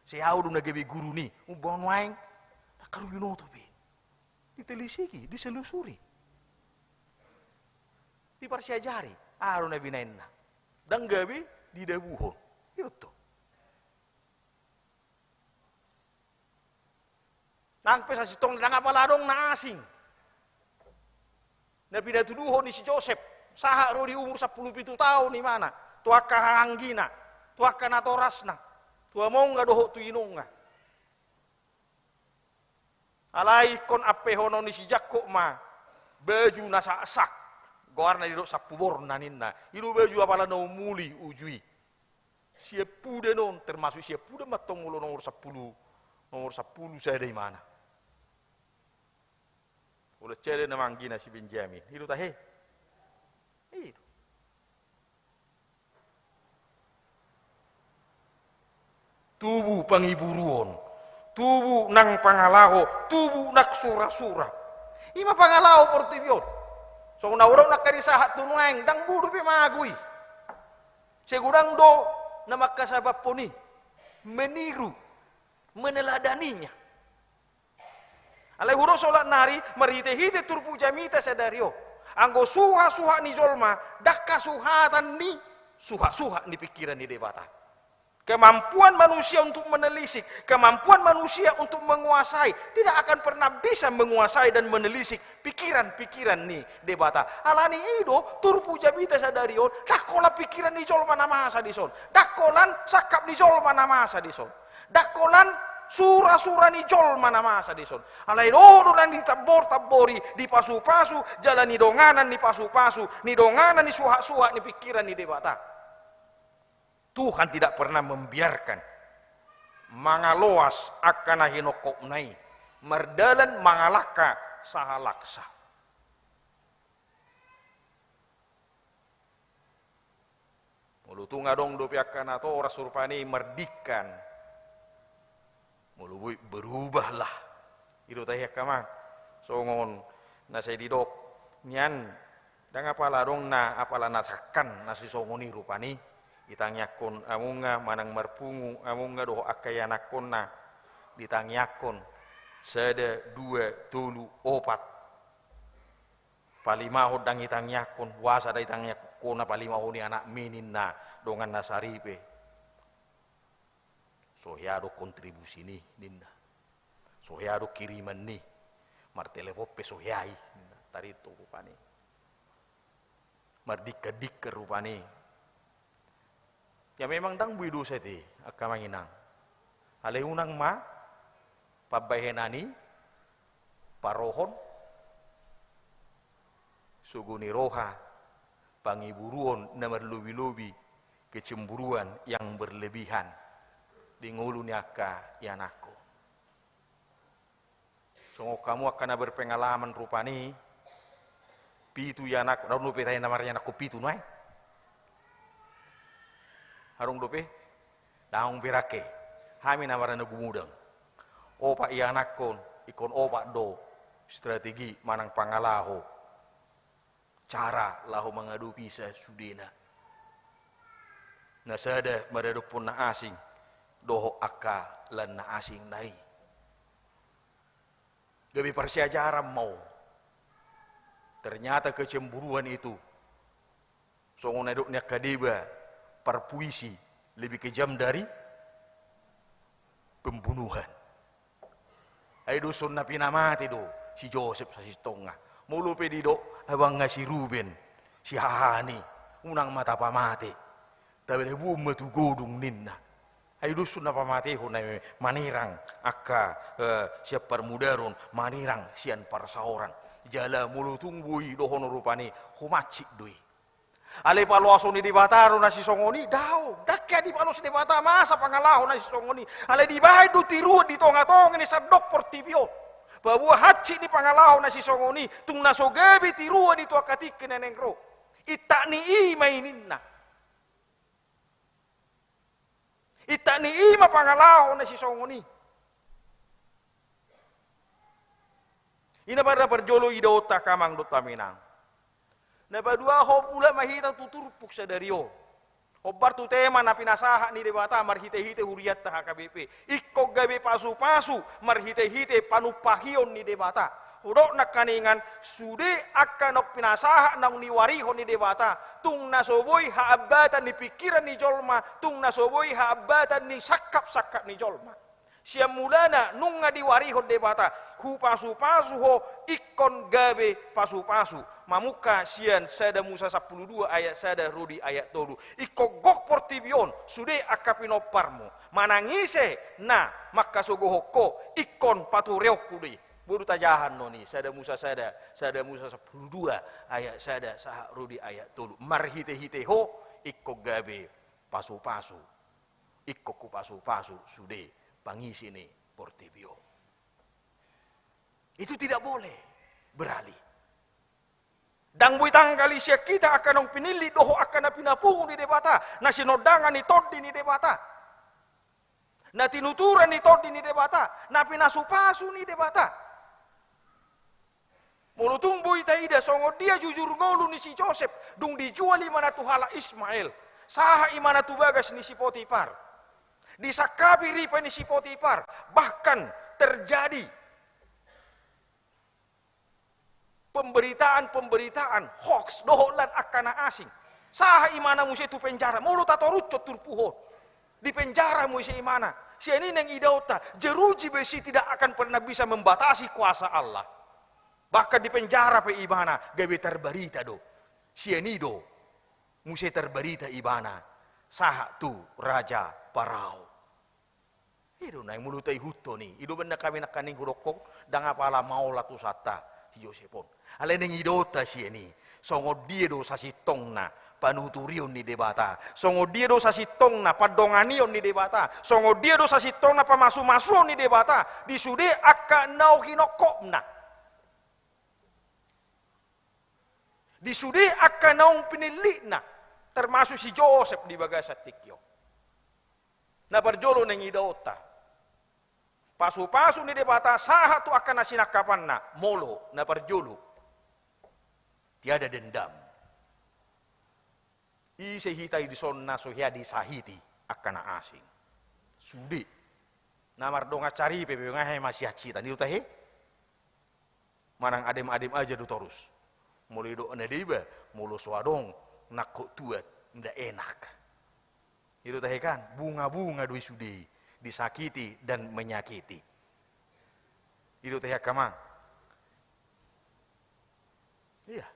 Sai ahu do na gabe guru ni, umbahen nuaeng, angka ro binoto be. Ditelisiki, diselusuri. Diparsiajari, aha do na binaenna. Ndang gabe didabuhon. I do tong. Nang pe sasintongna ndang apala adong na asing. Na pinatuduhon ni si Josep, sahat ro di umur sampulu pitu taon imana, tu angka hahaanggina, tu angka natorasna, tu amongna dohot tu inongna. Alai ingkon ampehonon ni si Jakkob ma baju na saksak, goarna didok sampuborna ninna. I do baju apala na umuli uju i. Sian pudan on, termasuk sian pudan ma tong molo nomor sampulu, nomor sampulu sada imana. Olo sada nama anggina si Benjamin. I do tahe. I do. Tubu pangiburuon, tubu nang pangalaho, tubu nang sura-sura. I ma pangalaho portibi on. Songon na hudok nangkin i sahat tu nuaeng, ndang boi dope mago i. Sai godang do na mangkasabaphon i, meniru, meneladaninya. Alai hudok solat nari, marhite-hite turpuk jamita sadari on. Anggo suhat-suhat ni jolma, ndang hasuhatan ni suhat-suhat ni pingkiran ni Debata. Kemampuan manusia untuk menelisik, kemampuan manusia untuk menguasai, tidak akan pernah bisa menguasai dan menelisik pikiran-pikiran ni Debata. Alani i do, turpuk jamita sadari on, ndang holan pikiran ni jolma na masa dison, ndang holan sangkap ni jolma na masa dison, ndang holan sura-sura ni jolma na masa dison. Alai dohot do na ditambor-tambori, dipasu-pasu, jala nidonganan ni pasu-pasu, nidonganan ni suhat-suhat ni pikiran ni Debata. Tuhan tidak pernah membiarkan mangaloas angka na hinongkopna i mardalan mangalangka sahalaksa. Molo tung adong dope angka natoras rupani mardingkan, molo boi berubahlah. I do tahe angka amang, songon na sai didok nian, ndang apala adong na, apala na sangkan na sisongon i rupani, ditangiangkon amongna manang marpungu amongna dohot angka ianakkonna, ditangiangkon sada, dua, tolu, opat. Palimahon ndang ditangiangkon, boasa ndang ditangiangkon, na palimahon i anakmi ninna dongan na saripe. So hea do kontribusi ni ninna. So hea do kiriman ni. Martelepon pe so hea i ninna. Tarintu rupani. Mardingkan-dingkan rupani. Ya memang ndang boi dosa i, angka amang inang. Alai unang ma pambahenan i parohon sogo ni roha pangiburuon na marlobi-lobi, kecemburuan yang berlebihan di ngolu ni angka ianakkon. Songon hamu angka na berpengalaman rupani, pitu ianakkon, adong dope tahe na marianakkon pitu nuaeng? Adong dope? Daong berake, hami na marana gumodang. Opat ianakkon, ingkon opat do strategi manang pangalaho, cara laho mangadopi sasudena. Na sada maradophon na asing dohot angka lan na asing na i. Gabe parsiajaran ma on. Ternyata kecemburuan itu, songon na didok ni angka deba parpuisi, lebih kejam dari pembunuhan. Ai dos on na pinamate do si Josep sasintongna. Molo pe didok abangna si Ruben, si hahana i, unang ma tapamate. Tabaen ma tu godung ninna. Ai dos on na pamatehon na i, manirang angka, eh, sian parmudaron, manirang sian parsaoran. Jala molo tung boi dohonon rupani, ho mansik do i. Alai paloason ni Debata do na sisongon i? Daong, ndang hea dipaloas Debata masa pangalaho na sisongon i. Alai dibaen do tiruan di tonga-tonga ni sandok portibi on. Paboa hansit ni pangalaho na sisongon i, tung na so gabe tiruan i tu angka tingki na naeng ro. Intak ni i ma i ninna. Intak ni i ma pangalaho na sisongon i. I na parjolo idaonta angka amang dohot inang. Na paduahon, mulak ma hita tu turpuk sadari on. Hombar tu tema na pinasahat ni Debata marhite-hite hurianta H K B P. Ingkon gabe pasu-pasu marhite-hite panumpahion ni Debata. Hudok nangkiningan, sude angka naung pinasahat naung niwarihon ni Debata, tung na so boi haambatan ni pingkiran ni jolma, tung na so boi haambatan ni sangkap-sangkap ni jolma. Sian mulana nunga diwarihon Debata, hupasu-pasu ho ingkon gabe pasu-pasu. Mamungka sian sada Musa sampulu dua ayat sada ro di ayat tolu. Ingkon gok portibi on, sude angka pinomparmu. Manang ise na mangkasogohon ho, ingkon patureonku do i. Boru tajaha annon i, sada Musa sada, sada Musa sampulu dua ayat sada sahat ro di ayat tolu. Marhite-hite ho ingkon gabe pasu-pasu. Ingkon hupasu-pasu sude pangisi ni portibi on. Itu tidak boleh beralih. Ndang boi tanggal i sian hita angka naung pinillit dohot angka na pinapungu ni Debata, na sinondangan ni tondi ni Debata, na tinuturan ni tondi ni Debata, na pinasu-pasu ni Debata. Molo tung boi taida songon dia jujur ngolu ni si Josep, dung dijual imana tu halak Ismael, sahat imana tu bagas ni si Potipar, disangkapi ripe ni si Potipar, bahkan terjadi pemberitaan-pemberitaan hoax dohot lan angka na asing. Sahat imana muse tu penjara, molo tatorushon turpuk on. Di penjara muse ibana. Sian i naeng idaonta, jeruji besi tidak akan pernah bisa membatasi kuasa Allah. Bahkan di penjara pe ibana gabe tarbarita do. Sian i do muse tarbarita ibana sahat tu Raja Parao. I do naeng molo taihuthon i, i do umbahen nangkaning hudok, ndang apala maol atusanta si Josep on. Alai naeng idaonta sian i, songon dia do sasintongna panuturion ni Debata, songon dia do sasintongna pandonganion ni Debata, songon dia do sasintongna pamasumasuon ni Debata di sude angka naung hinongkopna, di sude angka naung pinillitna, termasuk si Josep di bagasan tingki on. Na parjolo naeng idaonta pasupasu ni Debata sahat tu angka na sinangkapanna. Molo na parjolo, tiada dendam. Ise hita i dison na so hea disahiti angka na asing? Sude. Na mardongan saripe pe nunga hea masihat hita, i do tahe. Manang adem-adem aja do torus. Molo didok na deba, molo so adong nangkok tuat, ndak enak. I do tahe kan, bunga-bunga do i sude i, disakiti dan menyakiti. I do tahe angka amang. Iya.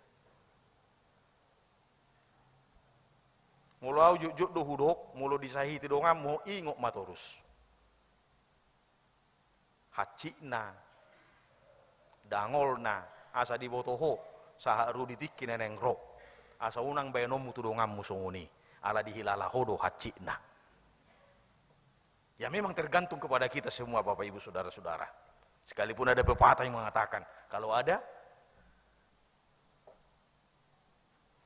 Molo au jotjot do hudok, molo disahiti donganmu, ingot ma torus. Hansitna, dangolna, asa diboto ho, sahat ro di tingki na naeng ro. Asa unang baenonmu tu donganmu songon i, ala dihilala ho do hansitna. Ya, memang tergantung kepada kita semua, Bapak, Ibu, Saudara-saudara. Sekalipun ada pepatah yang mengatakan, kalau ada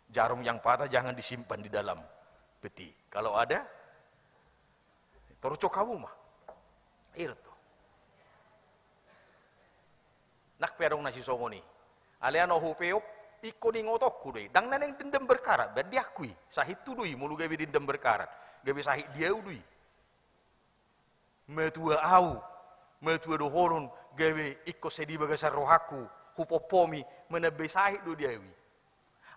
jarum yang patah jangan disimpan di dalam peti. Kalau ada, torcok hamu ma. I do. Nang pe adong na sisongon i. Alai na hupeop, ingkon ingotonku do i. Ndang na naeng dendam berkarat, baen di ahu i. Sahithu do i, molo gabe dendam berkarat. Gabe sahit di ahu do i. Matua au, matua dohonon, gabe ingkon sai di bagasan rohangku, hupompomi, manambai sahit do di ahu i.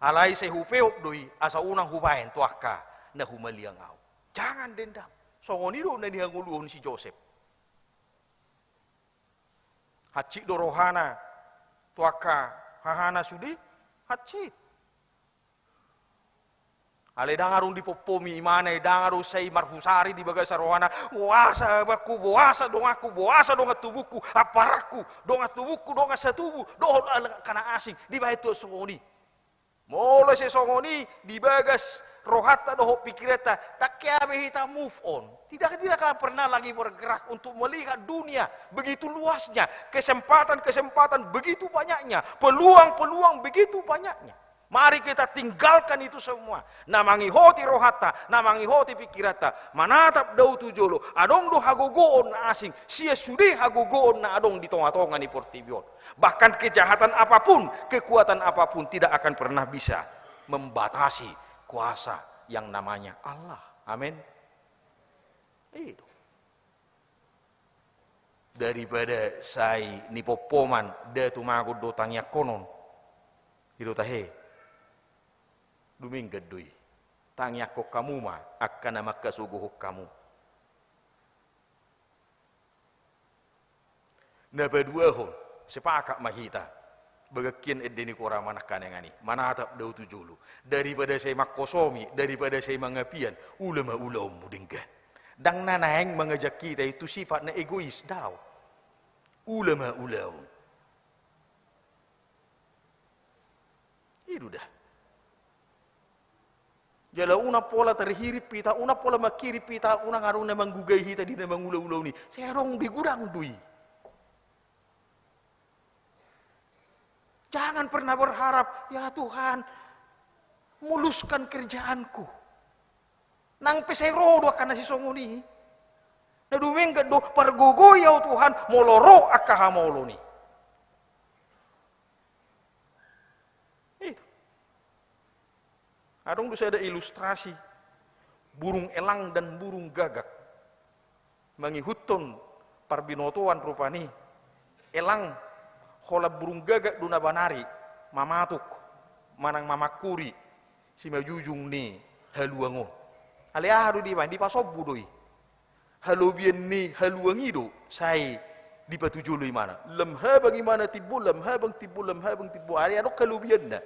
Alai sai hupeop do i, asa unang hubaen tu angka na humaliang au. Jangan dendam. Songon i do na nihangoluhon si Josep. Hansit do rohana tu angka hahana sude, hansit. Alai ndang adong dipompomi ibana i, ndang adong sai marhusari di bagasan rohana, boasa abangku, boasa donganku, boasa dongan tubuku, amparangku, dongan tubuku, dongan satubu, dohot angka na asing, dibaen tu songon i. Molo sai songon i, di bagas rohanta dohot pikiranta, ndang hea be hita move on. Tidak, tidak akan pernah lagi bergerak untuk melihat dunia begitu luasnya, kesempatan-kesempatan begitu banyaknya, peluang-peluang begitu banyaknya. Mari kita tinggalkan itu semua. Na mangihoti rohanta, na mangihoti pikiranta, manatap do tu jolo, adong do hagogoon na asing, sian sude hagogoon na adong di tonga-tonga ni portibi on. Bahkan kejahatan apapun, kekuatan apapun tidak akan pernah bisa membatasi kuasa yang namanya Allah. Amin. I do. Daripada sai nipompoman, nda tumagon do tangiangkonon. I do tahe. Dumenggan do i. Tangiangkon hamu ma angka na mangkasogohon hamu. Na paduahon, sepakat ma hita. Bagas hian ende ni Korah manangkaningan i, manatap do tu jolo. Daripada sai mangkosomi, daripada sai mangapian, ula ma ulaonmu denggan. Ndang na naeng mangajak hita i tu sifat na egois, daong. Ula ma ulaon. I do da. Jala unang pola terhirim hita, unang pola manghirim hita, unang adong na manggugai hita di na mangula ulaon i. Sai adong di godang do i. Jangan pernah berharap, "Ya Tuhan, muluskan kerjaanku." Nang pe sai ro do angka na sisongon i. Na dumenggan do, "Pargogoi au Tuhan, molo ro angka hamolon i." I do. Adong do sada ilustrasi burung elang dan burung gagak. Mangihuthon parbinotoan rupani, elang holan burung gagak do na banari mamatuk manang mamangkuri simanjujung ni haluang on. Alai aha do dibaen, dipasombu do i. halobian ni haluang i do sai dipatujolo imana. Lam habang imana timbo, lam habang timbo, lam habang timbo. Ai adong halobianna.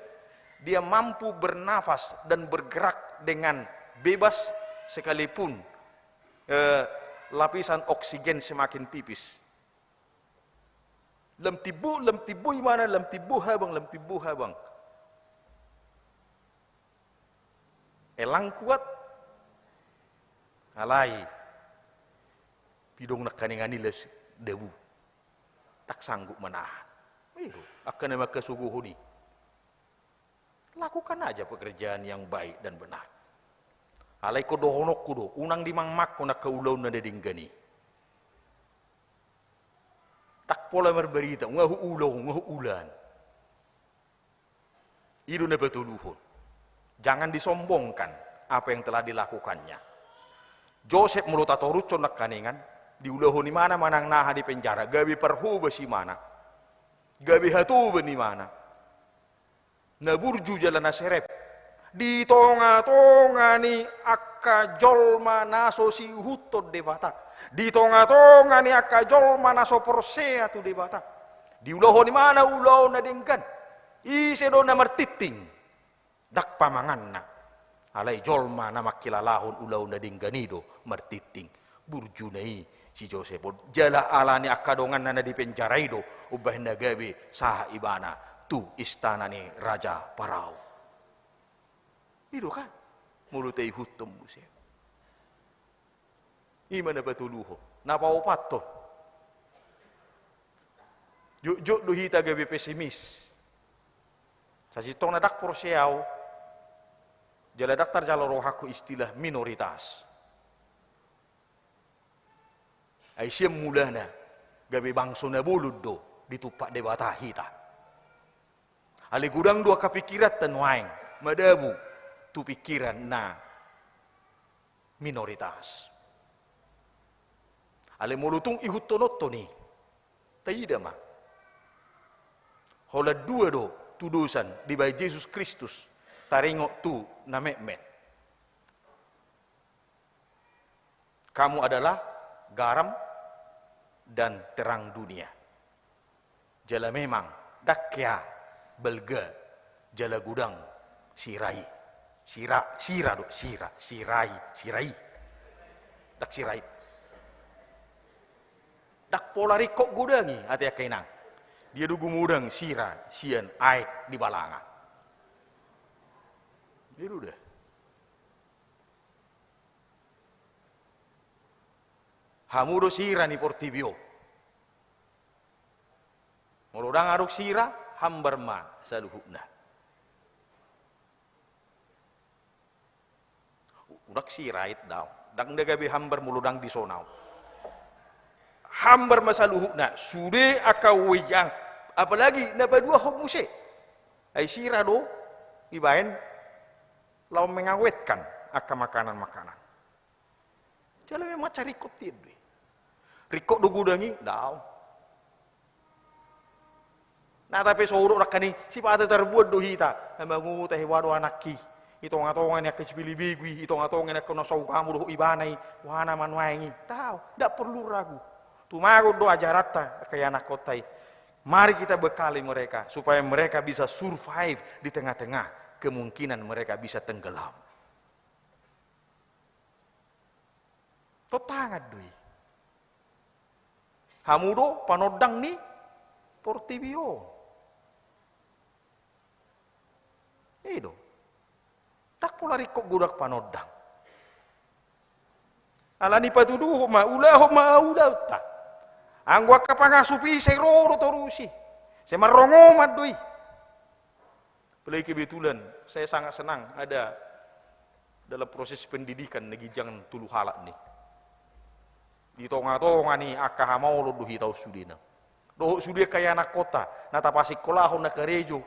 Dia mampu bernafas dan bergerak dengan bebas sekalipun, eh, lapisan oksigen semakin tipis. Lam timbo, lam timbo imana, lam timbo habang, lam timbo habang. Elang kuat, alai pidong nangkaningan i las dabu. Ndang sanggup manahan. I do angka na mangkasogohon i. Lakukan aja pekerjaan yang baik dan benar. Alai ingkon dohononku do, unang dimangmangkon angka ulaon na denggan i. Ndang pola marbarita, nga huula, nga huula. I do na patoluhon. Jangan disombongkan apa yang telah dilakukannya. Josep molo tatorushon nangkaningan, diulahon imana manang naha di penjara, gabe parhobas imana. Gabe hatoban imana. Na burju jala na serep. Di tongatonga ni angka jolma na so siihuthon Debata. Di tongatonga ni angka jolma na so porsea tu Debata. Diulahon imana ulaon na denggan. Ise do na martinting? Ndang pamanganna. Alai jolma na mangkilalahon ulaon na denggan i do martinting. Burjuna i si Josep on. Jala ala ni angka donganna na di penjara i do umbahen na gabe sahat ibana tu istana ni raja Parao. I do kan? Molo taihuthon muse. I ma na patoluhon. Na paopathon. Jotjot do hita gabe pesimis. Sasintongna ndang porsea au. Jala ndang tarjalo rohangku istilah minoritas. Ai sian mulana gabe bangso na bolon do ditumpak Debata hita. Alai godang do angka pingkiranta nuaeng madabu tu pingkiran na minoritas. Alai molo tung ihuthononhon i, taida ma. Holan dua do tudosan dibahen Jesus Kristus taringot tu na metmet. Kamu adalah garam dan terang dunia. Jala memang ndang hea balga jala godang sira i. Sira, sira do, sira, sira i, sira i. Ndang sira i. Ndang pola ringkot godang i, ate angka inang. Dia do gumodang sira sian aek di balanga. Dia do da. Hamu do sira ni portibi on. Molo ndang adong sira, hambar ma saluhutna. Unang sira i, daong. Ndang na gabe hambar molo ndang dison au. Hambar ma saluhutna, sude angka uejang, apalagi na paduahon muse. Ai sira do dibahen laho mengawetkan angka makanan-makanan. Jala memang mansai ringkot i do i. Ringkot do godang i, daong. Na, tapi so hudok nangkaning i, sipata tarbuat do hita. Ai manguta, i boha do anakki? I tongatonga ni angka sipelebegu i, i tongatonga ni angka na saugamo dohot ibana i, boha nama nuaeng i? Daong, ndang porlu ragu. Tumagon do ajaranta angka ianakkonta i. Mari kita bekali mereka supaya mereka bisa survive di tengah-tengah kemungkinan mereka bisa tenggelam. Tontangan do i. Hamu do panondang ni portibi on. I do. Ndang pola ringkot godang panondang. Alani i patuduhon ma, ulahon ma ulaonta. Anggo angka pangasup i sai ro do torusi. Sai marrongoman do i. Apalagi kebetulan, saya sangat senang ada dalam proses pendidikan na ginjang tolu halak ni. Di tongatonga ni angka hamaolon do hita on sudena. Dohot sude angka ianakkonta, na tapasingkolahon na karejo.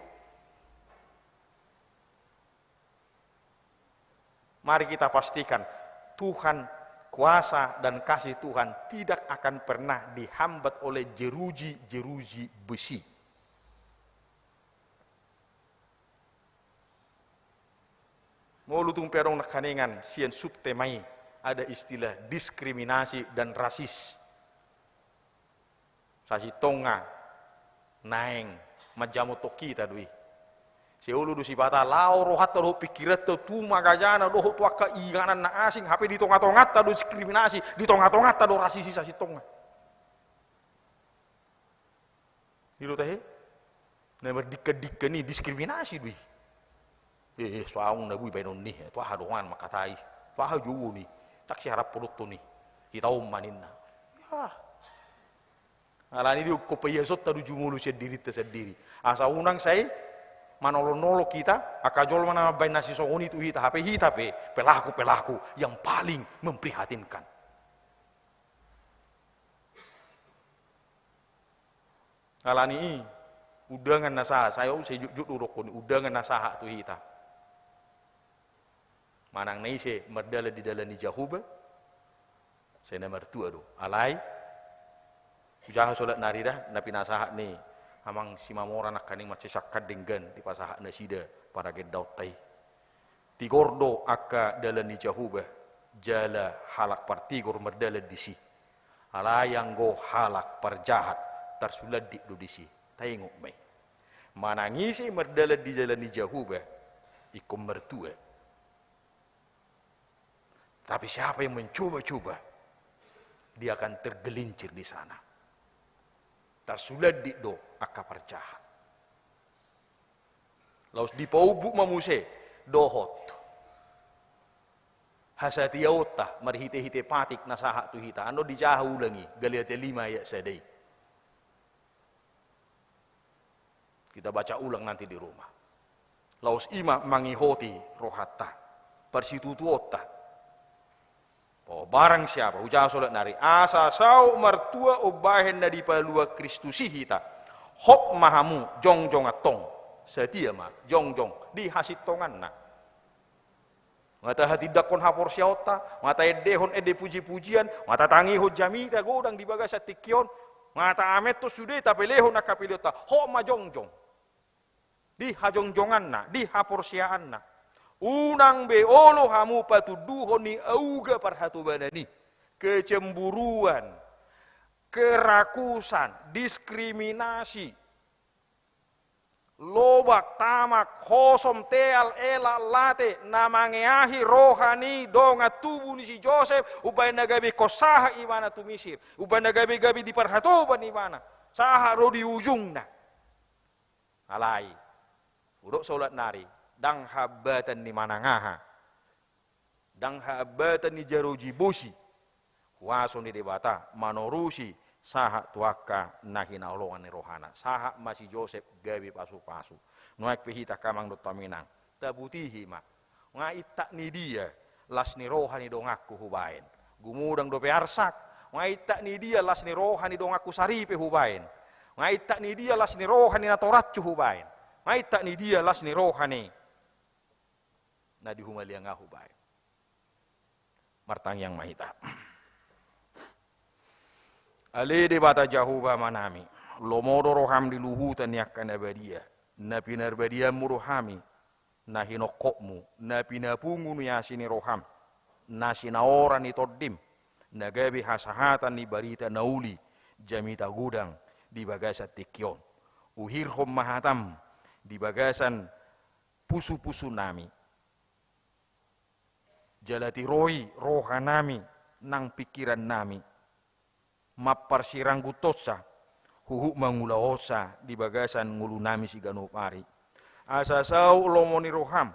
Mari kita pastikan, Tuhan, kuasa dan kasih Tuhan tidak akan pernah dihambat oleh jeruji-jeruji besi. Molo tung pe adong nangkaningan sian subtema i, ada istilah diskriminasi dan rasis. Sasintongna naeng manjamothon hita do i. Sai olo do sipata laho rohanta dohot pingkiranta tu magajana dohot tu angka inganan na asing, hape di tonga-tonganta do diskriminasi, di tonga-tonganta do rasis i sasintongna. I do tahe? Na mardingkan-dingkan i diskriminasi do i. Eh, eh, saung na boi baenon ni, tu aha dongan mangkatai, tu aha jouon i, tak siharap poloton i, hita on ma ninna. Ya. Alani i diungkop paiasonta do jumolo sian dirinta sandiri. Asa unang sai manolong-nolong hita, angka jolma na mambaen na sisongon i tu hita, hape hita pe pelaku-pelaku yang paling memprihatinkan. Alani i, undangan na sahat, sai au sai jotjot do dokkon i, undangan na sahat tu hita. Manang na ise mardalan di dalan ni Jahowa, sai na martua do. Alai, hujaha solat nari da, na pinasahat ni amang Simamora nangkaning mansai sangkap denggan dipasahat nasida paragendaonta i. Tigor do angka dalan ni Jahowa, jala halak partigor mardalan disi. Alai anggo halak parjahat tarsulandit do disi. Taingot ma i. Manang ise mardalan di dalan ni Jahowa, ingkon martua. Tapi siapa yang mencoba-coba, dia akan tergelincir di sana. Tarsulandit do angka parjahat. Laos dipaumbuk ma muse dohot hasatiaonta marhite-hite patik na sahat tu hita. Annon dijaha ulang i, Galatia lima ayat sada i. Kita baca ulang nanti di rumah. Laos i ma mangihoti rohanta, parsitutuonta. Oh, barang siapa, hujaha solat nari, asa saut martua umbahen na dipalua Kristus i hita, hot ma hamu jongjong antong, satia ma jongjong di hasintonganna. Nga tahatindangkon haporseaonta, nga taendehon ende puji-pujian, nga tatangihon jamita godang di bagasan tingki on, nga taamenhon sude tapelehon angka peleonta, hot ma jongjong. Di hajongjonganna, di haporseaanna. Unang be olo hamu patunduhon ni auga parhatobanan i, kecemburuan, kerakusan, diskriminasi, lobak, tamak, hosom, teal, elak, late, na mangeahi roha ni dongan tubu ni si Josep, umbahen na gabe ingkon sahat ibana tu Misir, umbahen na gabe-gabe diparhatoban ibana, sahat ro di ujungna. Alai, hudok solat nari, ndang hambatan ni manang aha, ndang hambatan ni jaroji bosi huaso ni Debata manorusi sahat tu angka na hinaholongan ni rohana. Sahat ma si Josep gabe pasu-pasu. Nuaeng pe hita angka amang dohot hamu inang, taputihi ma. Nga intak ni dia las ni roha ni donganku hubaen? Gumodang dope arsak. Nga intak ni dia las ni roha ni donganku saripe hubaen? Nga intak ni dia las ni roha ni natoranhu hubaen? Nga intak ni dia las ni roha ni na di humaliang ahu hubaen? Martangiang ma hita. Ale Debata Jahowa Amanami, lomo do roham di luhutan ni angka na badia, na pinarbadiaonmu do hami, na hinongkopmu, na pinapungu ni asi ni roham, na sinaora ni tondim, na gabe hasahatan ni barita na uli, jamita godang di bagasan tingki on. Uhirhon ma hatam di bagasan pusu-pusunami. Jala tiroi rohanami nang pingkirannami, mamparsiranggutkonsa, huhut mangulahonsa di bagasan ngolunami siganup ari. Asa saut lomo ni roham,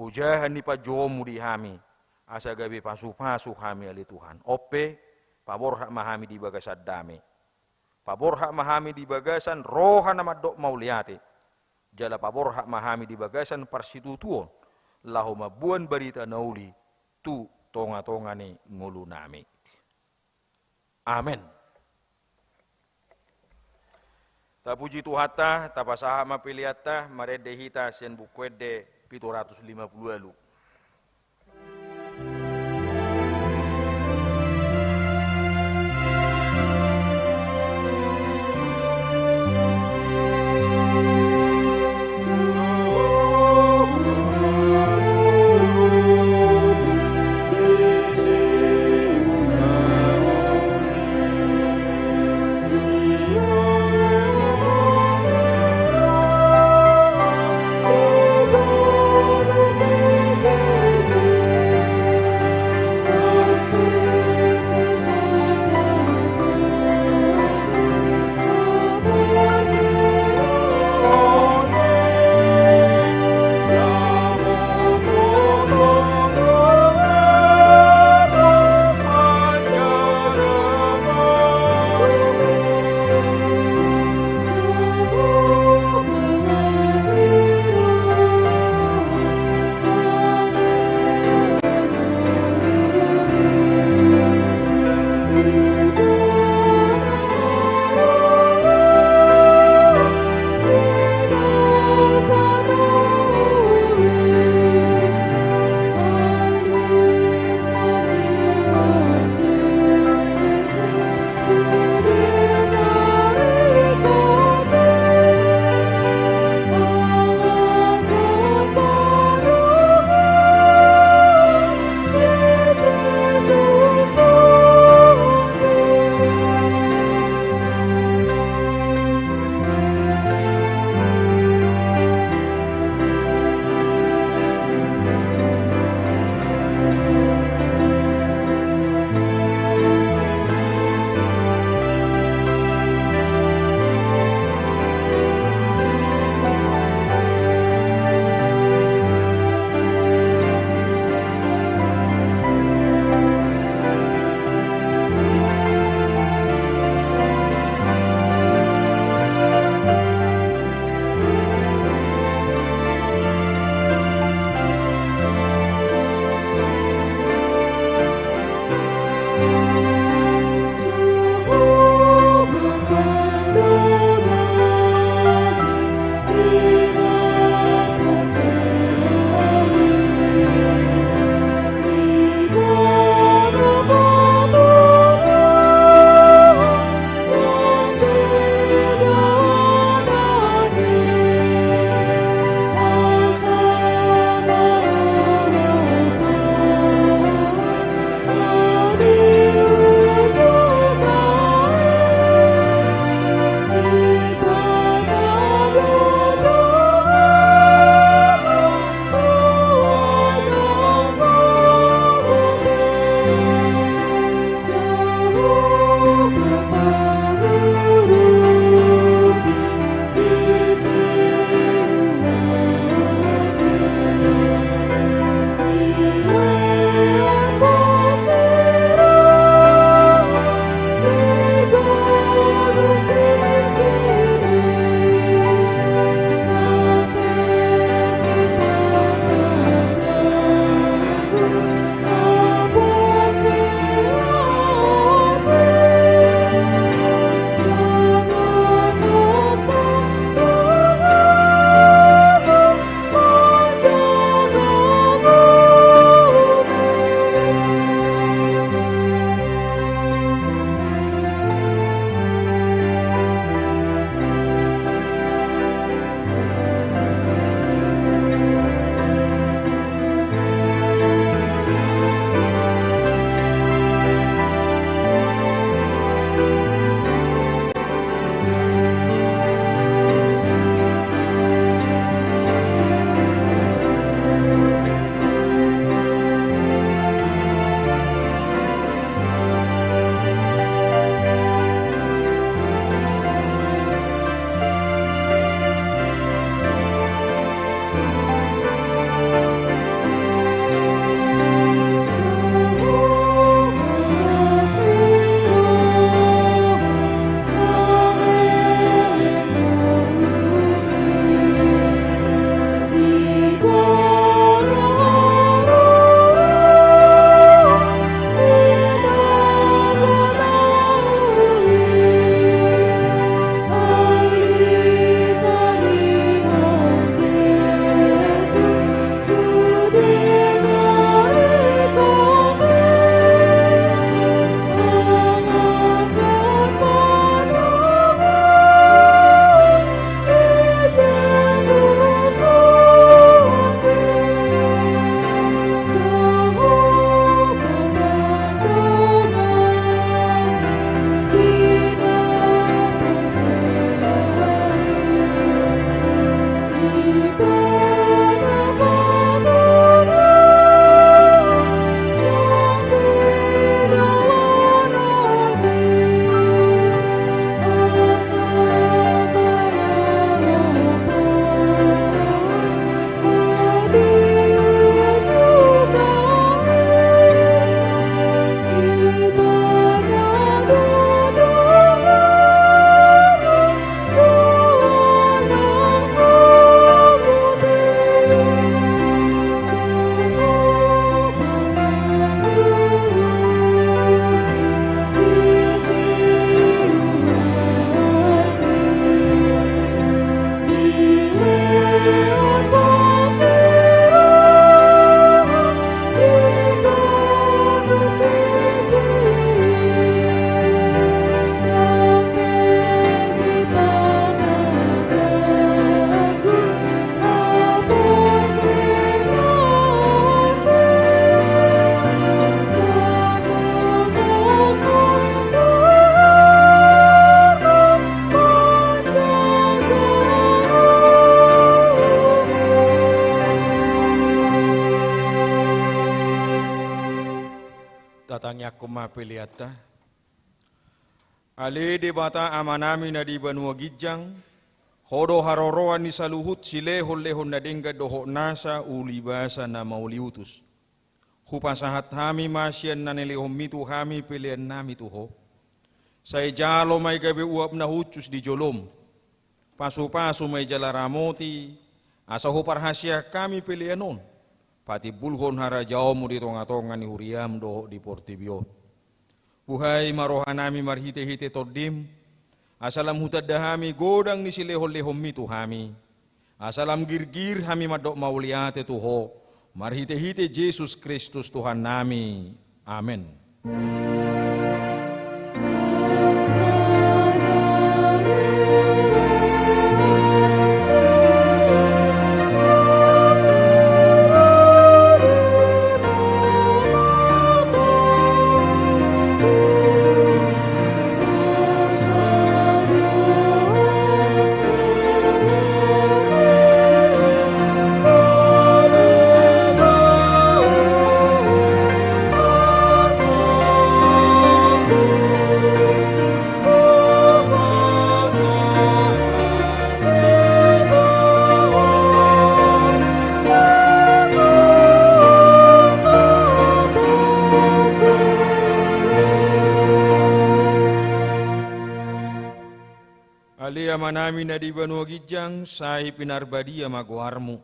ojahan ni panjouonmu di hami, asa gabe pasu-pasu hami ale Tuhan. On pe, paborhat ma hami di bagasan dame. Paborhat ma hami di bagasan roha na mandok mauliate. Jala paborhat ma hami di bagasan parsitutuon, laho mamboan barita na uli tu tonga-tonga ni ngolunami. Amen. Tapuji Tuhanta, tapasahat ma peleanta, marende hita sian Buku Ende pitu ratus lima pulu ualu. Tangiangkon ma peleanta. Ale Debata Amanami na di banua ginjang, Ho do haroroan ni saluhut silehonlehon na denggan dohot nasa ulibasa na mauliutus. Hupasahat hami ma sian na nilehonMi tu hami peleannami tu Ho. Sai jalo ma i gabe uap na hushus di joloM. Pasupasu ma i jala ramoti, asa huparhaseang hami pelean on patimbulhon harajaonMu di tongatonga ni huriaM dohot di portibi on. Buhai ma rohanami marhitehite TondiM, asa lam hutanda hami godang ni silehonlehonMi tu hami, asa lam girgir hami mandok mauliate tu Ho, marhitehite Jesus Kristus Tuhannami. Amen. Ale Amanami na di banua ginjang, sai pinarbadia ma goarMu.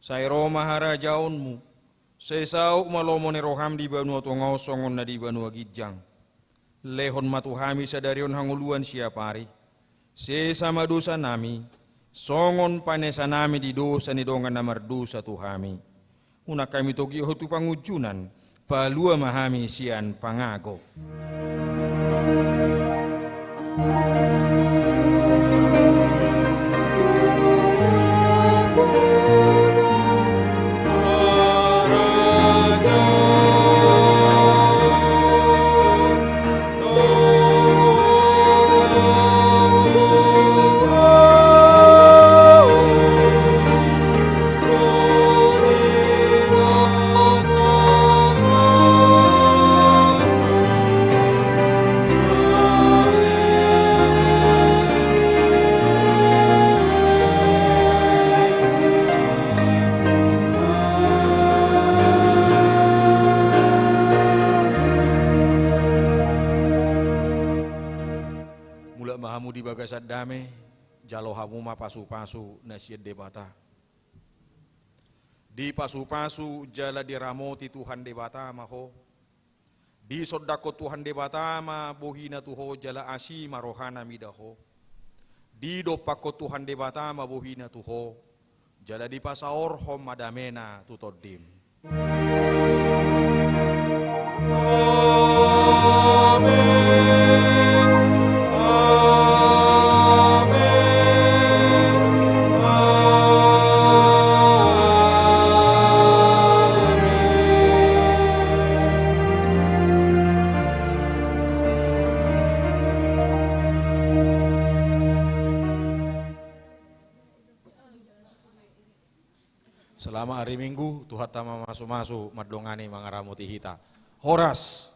Sai ro ma harajaonMu. Sai saut ma lomo ni rohaM di banua tonga on songon na di banua ginjang. Lehon ma tu hami sadari on hangoluan siapari. Sesa ma dosanami, songon panesanami di dosa ni dongan na mardosa tu hami. Unang hami togihon tu pangunjunan, palua ma hami sian pangago. Mulak ma hamu di bagasan dame, jalo hamu ma pasupasu na sian Debata. Dipasupasu jala diramoti Tuhan Debata ma ho. Disondangkon Tuhan Debata ma bohiNa tu ho jala asi ma rohaNa mida ho. Didompakkon Tuhan Debata ma bohiNa tu ho, jala dipasaorhon ma dameNa tu tondim. Amen. Amen. Amen. Selamat hari Minggu, Tuhanta mamasumasu mandongani mangaramoti hita. Horas.